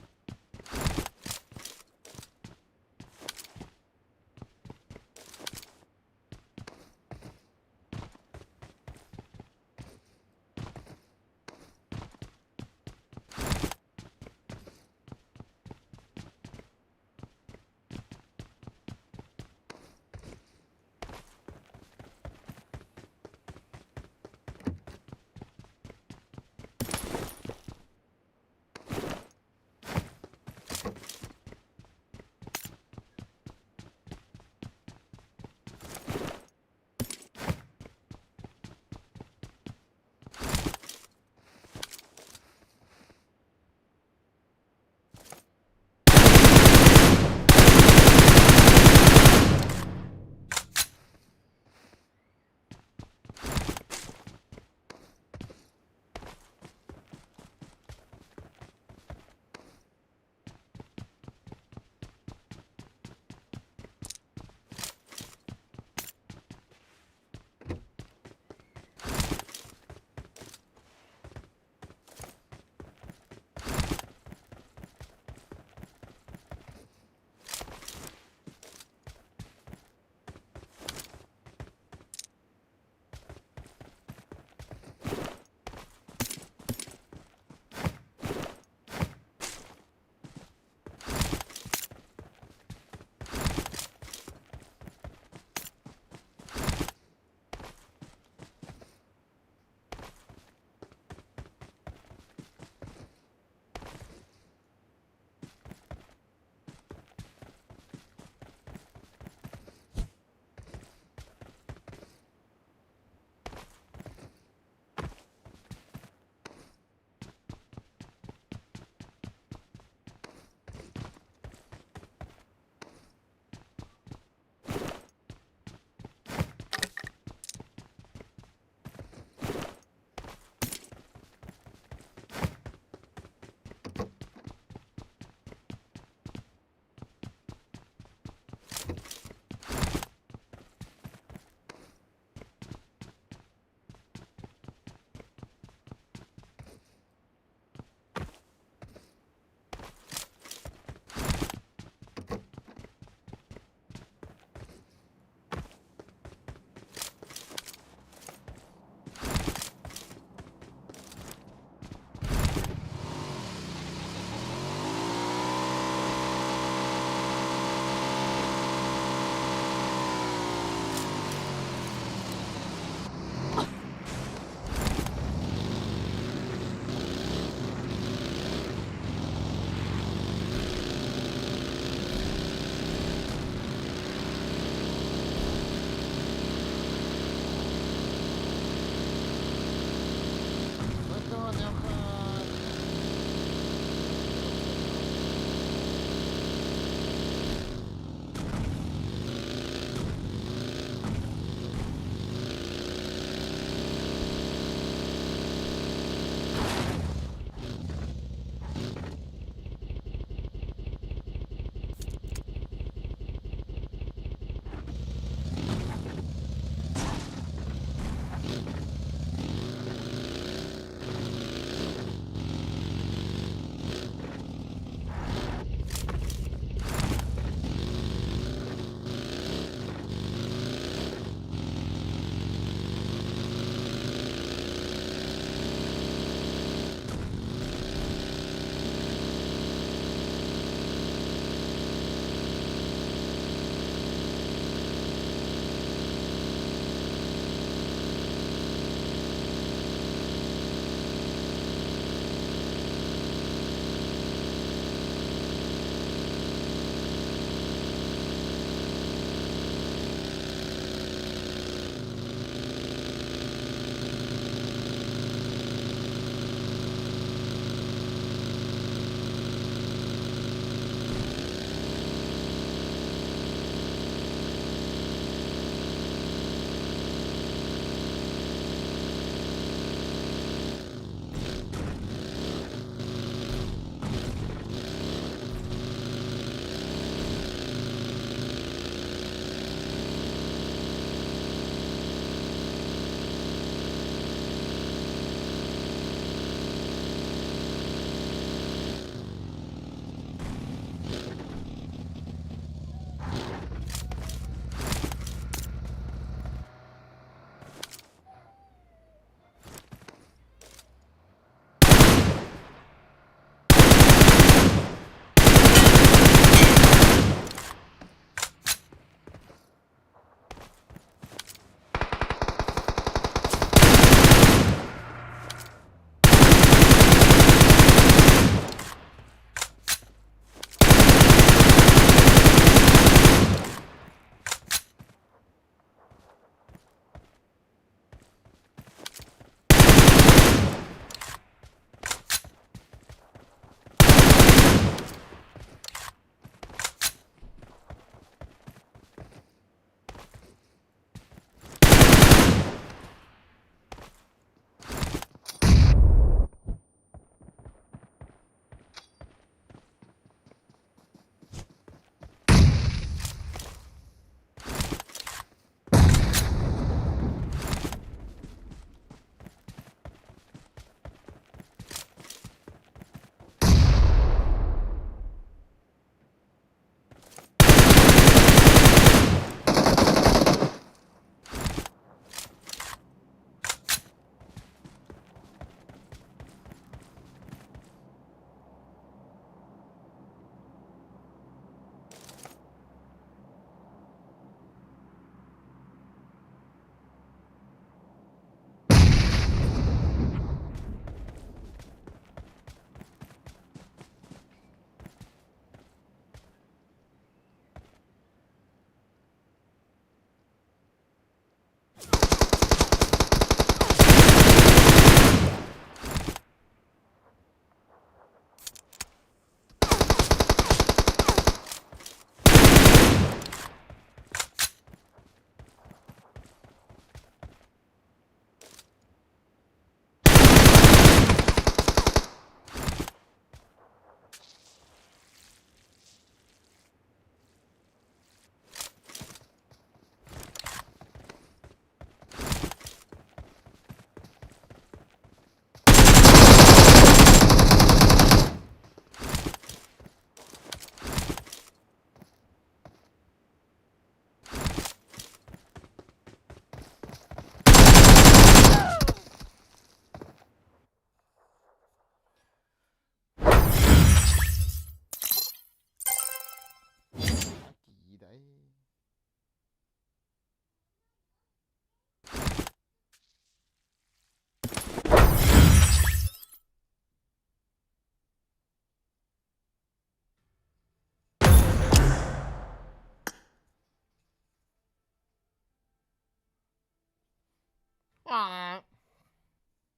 Ah.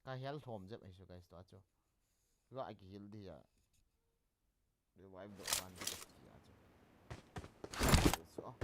Ka heal lhom jep ahi chu guys, tua chu. Ga ki heal dia. Revive doh pan dia chu. So.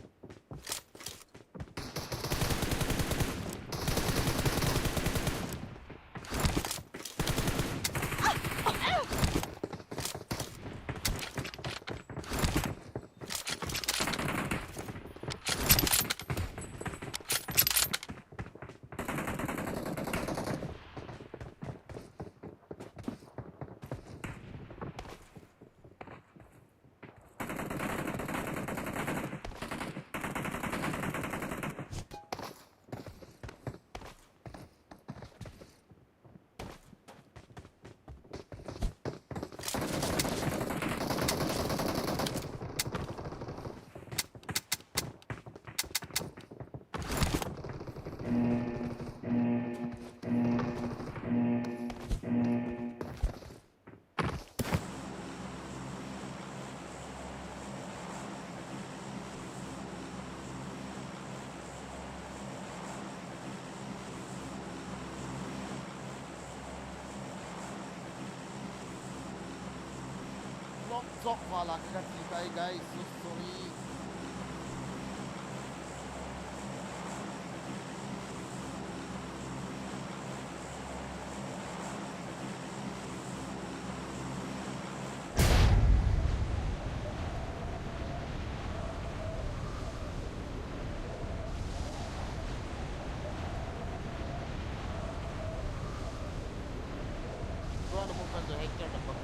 Lok chok vala ka, ka chi kai, guys, so sorry. Tua na movement to hector na pa.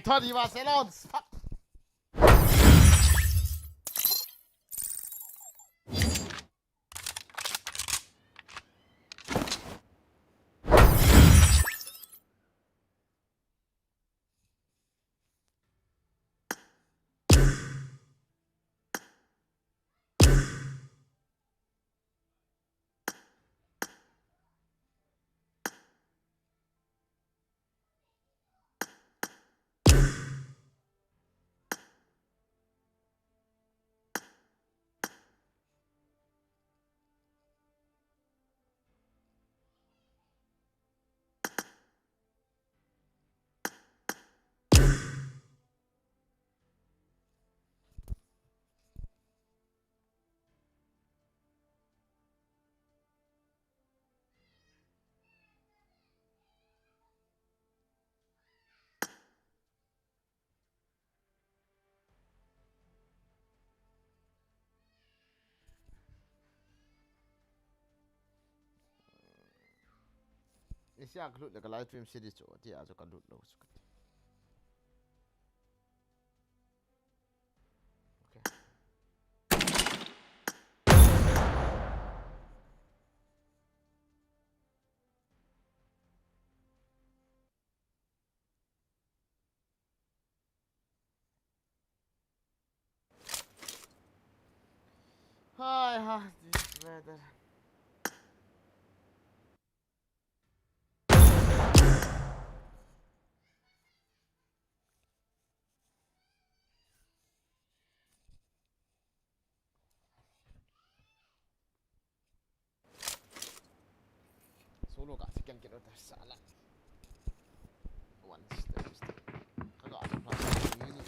Thirty Barcelona. Fuck. Isi a ka lut le ka live stream series chu, ti a chu ka lut lou chu. Okay. Hi, hi, this weather. Solo ka si kiang kilo ta sala. One step, step. Kaga sa plus ni ni ni.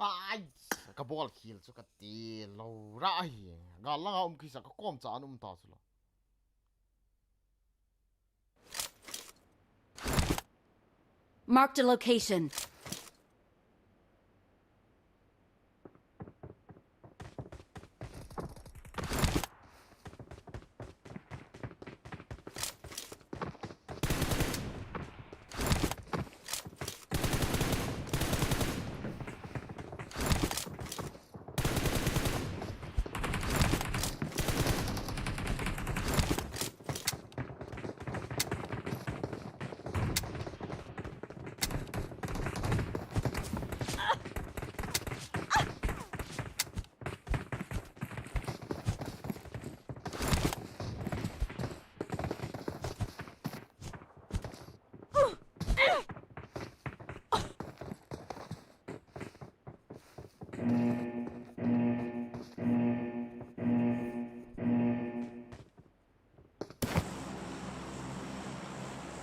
Ai, ka bol khel chu ka ti lo ra hi. Gal langa um kisa ka kom cha an um ta chu lo. Marked a location.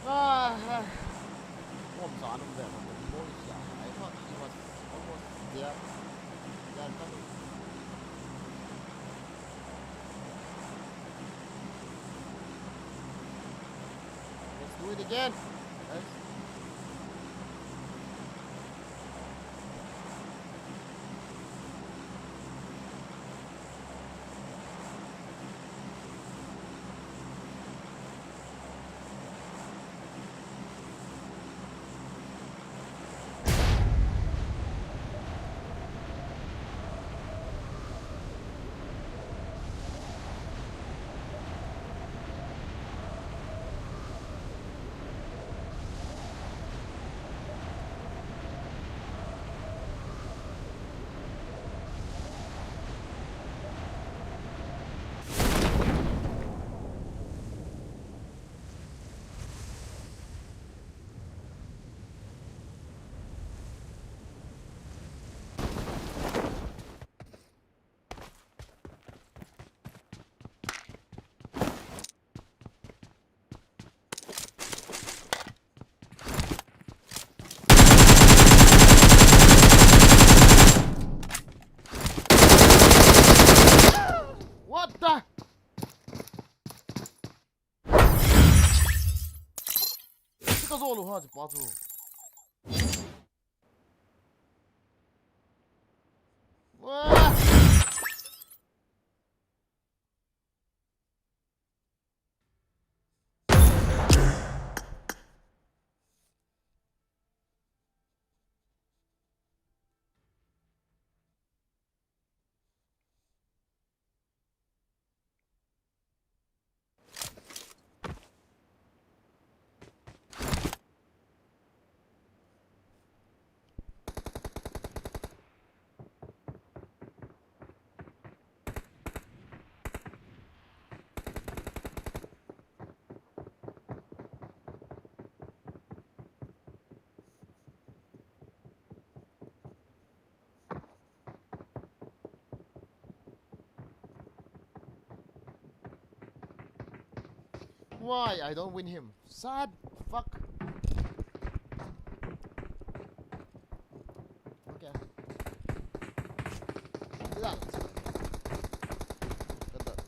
Ah, ah. Kom cha an um ve, kom boy cha. I thought he was almost there. There coming. Let's do it again, guys. What the? Ka zo lo ha, pa chu. Wah! Why I don't win him? Sad fuck. Okay. Get out. Get out.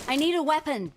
I need a weapon.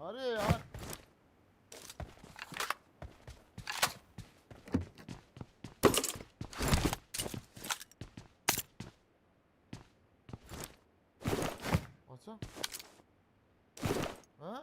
अरे यार। अच्छा। हाँ?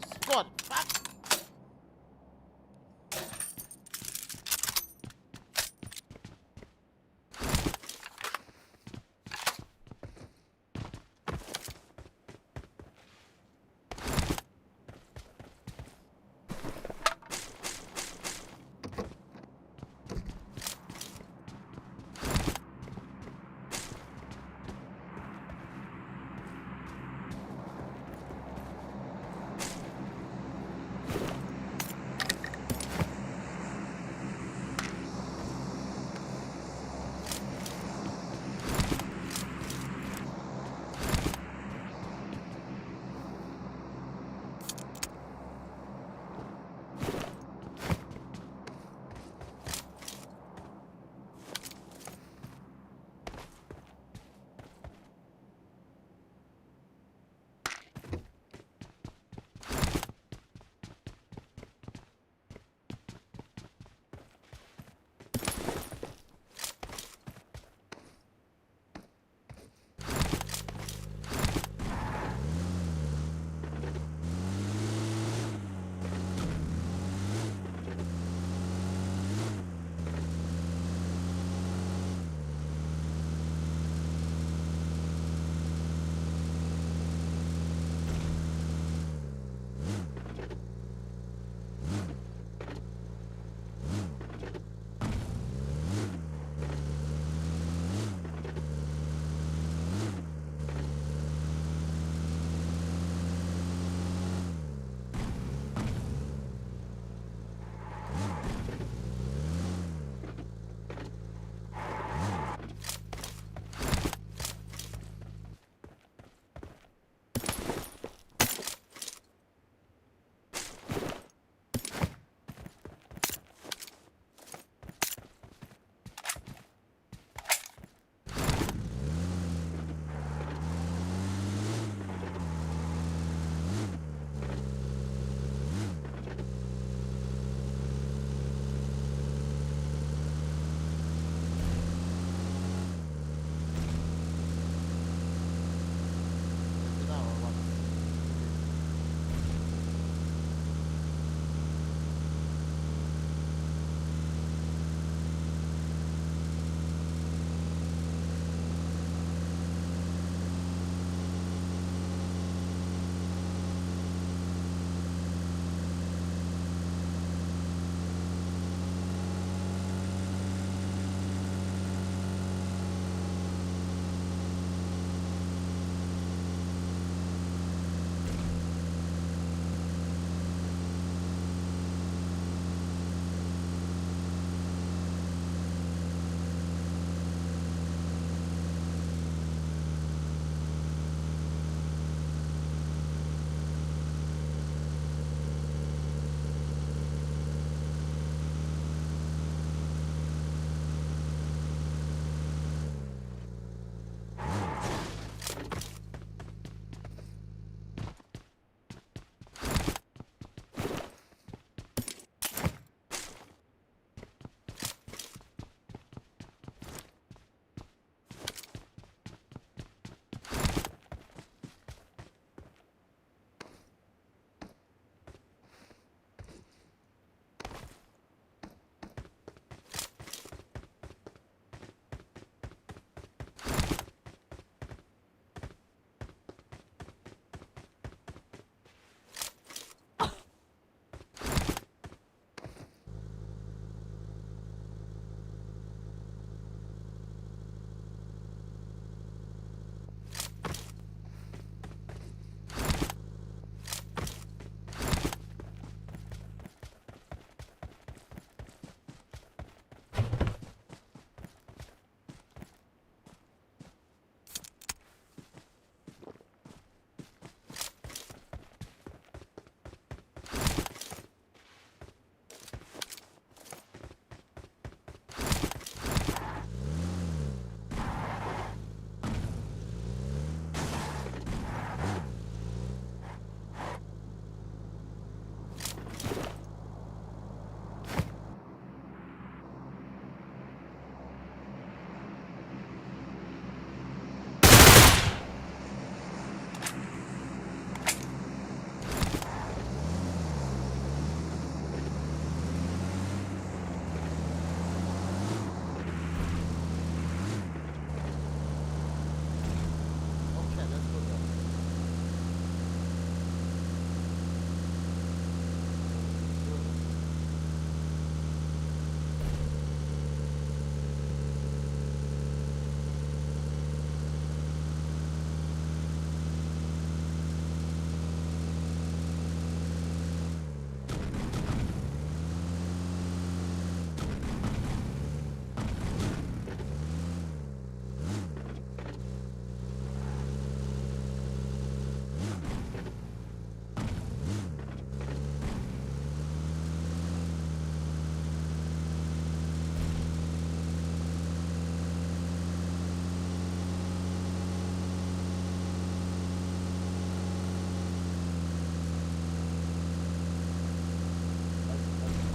Spot. Fuck.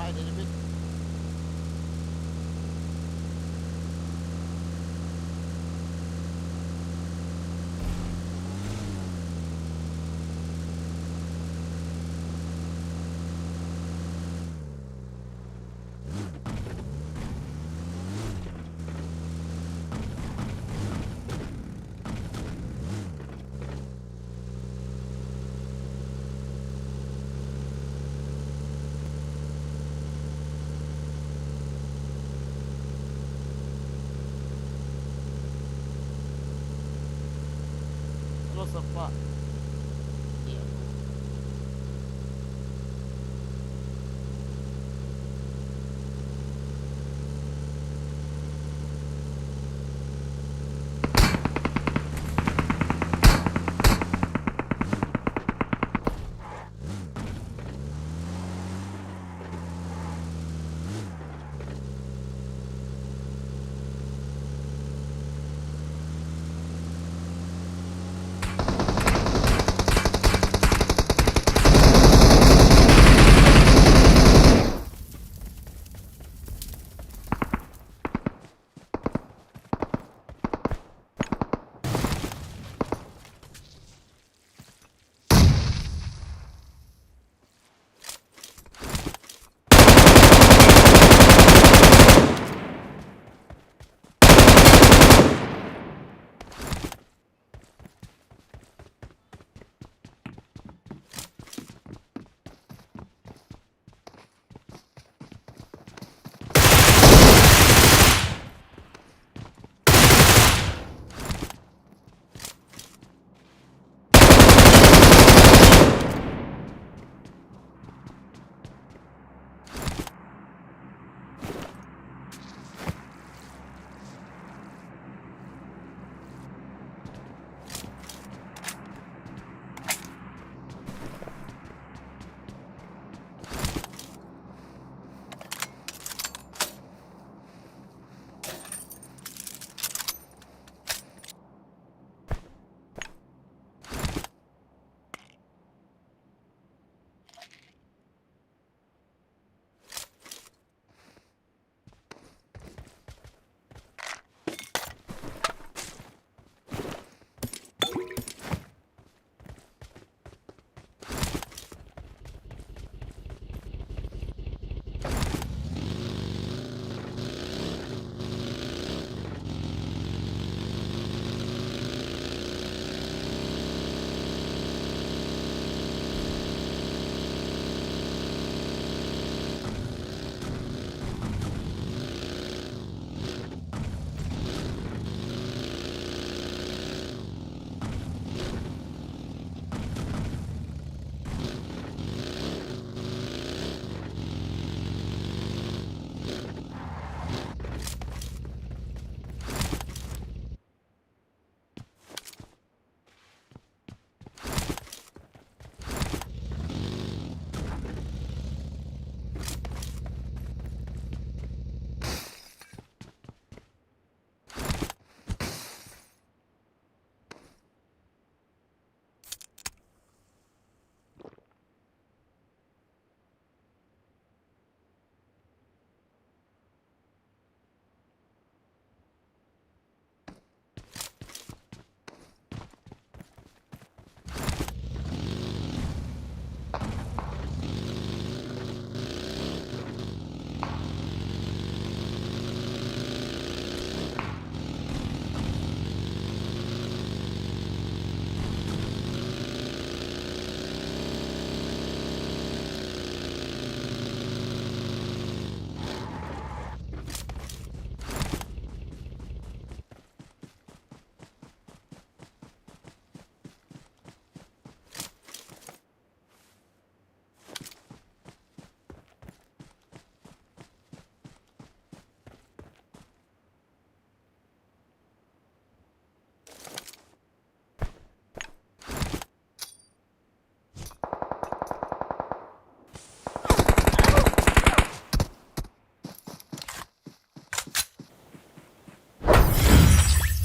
Ai, David. Hello, Sapa.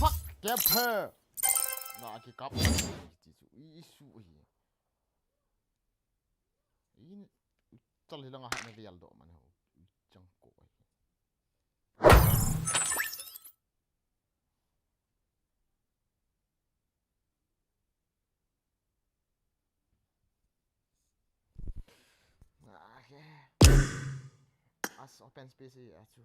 Fuck, kep phe. Na kikap. Iti chu, i, isu hi. In, chal hi langa hana vial do man ho. As open space hi a chu.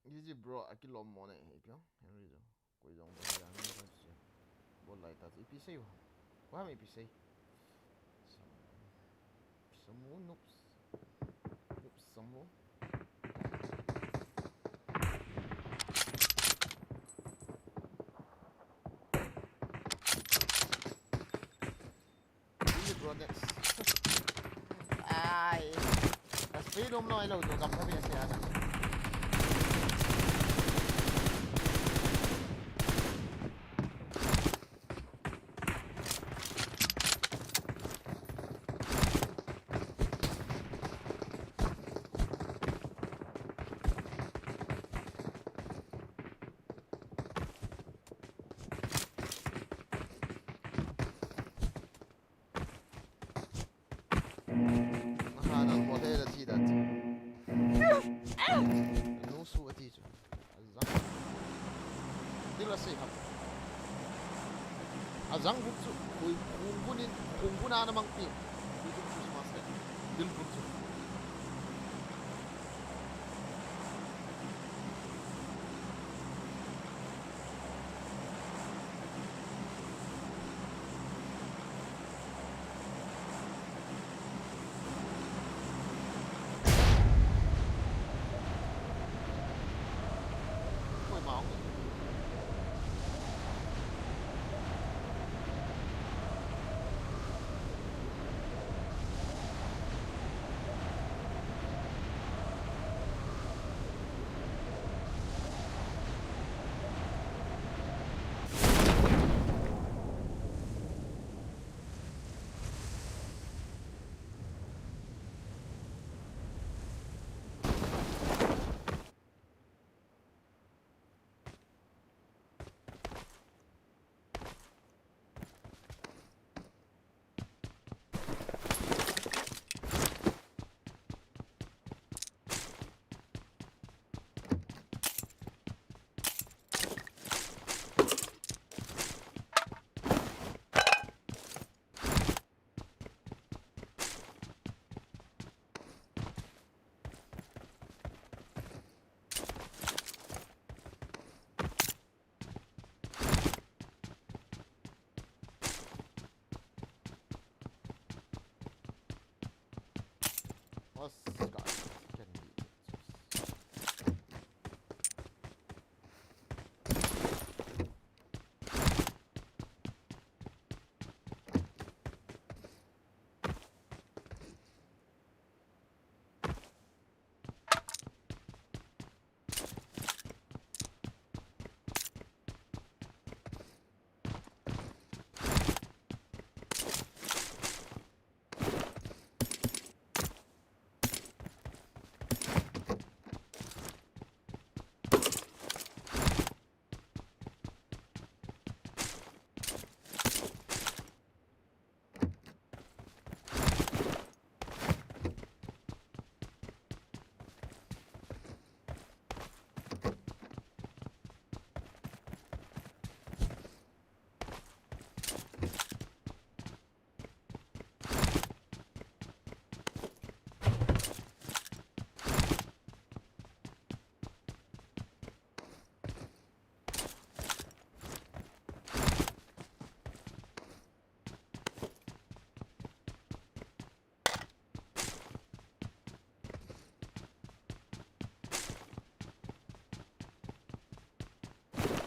Easy bro, akilom mo ne, ipi o, Henry jo. Koi jong bol lai ta, bol lai ta, ipi sei u. Wa mi ipi sei. Samu noobs. Noobs samu. Easy bro, next. Ai. Bas free room no, ilo jo, gam na bia sia na. Nahana mo thei la ti dan chu. Nu su ati chu. Azang. Dil a sei ham. Azang hun chu. Khui khung bunin, khung buna na mang ti. Khui chu Christmas le. Dil hun chu. Oscar can be.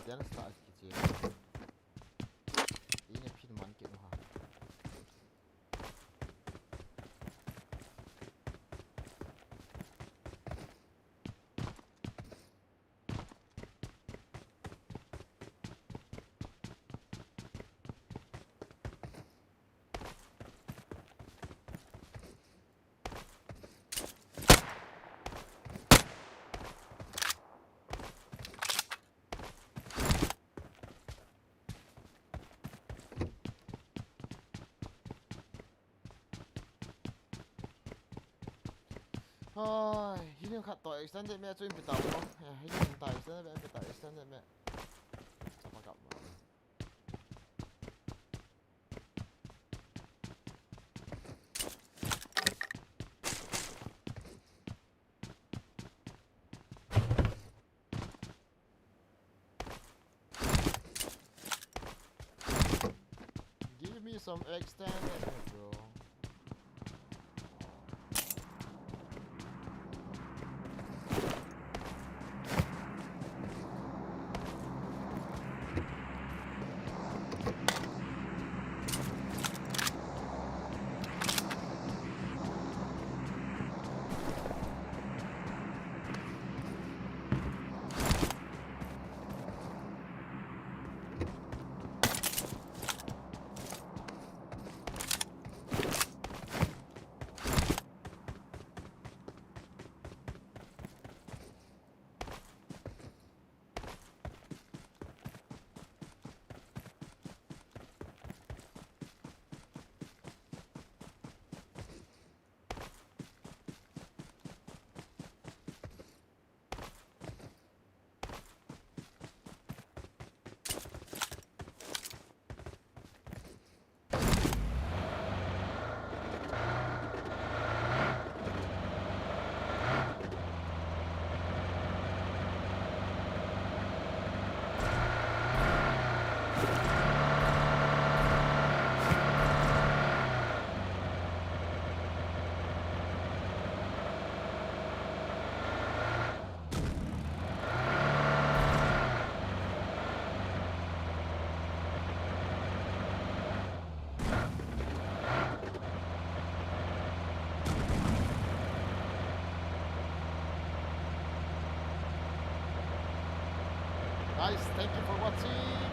Tian sa kiche. Ina phin man ke no ha. Ai, Hiding khat toh extended me chu in pita mo. Hiding ta extended me, pita extended me. Chapa kap mo. Give me some extended, bro. Guys, thank you for watching.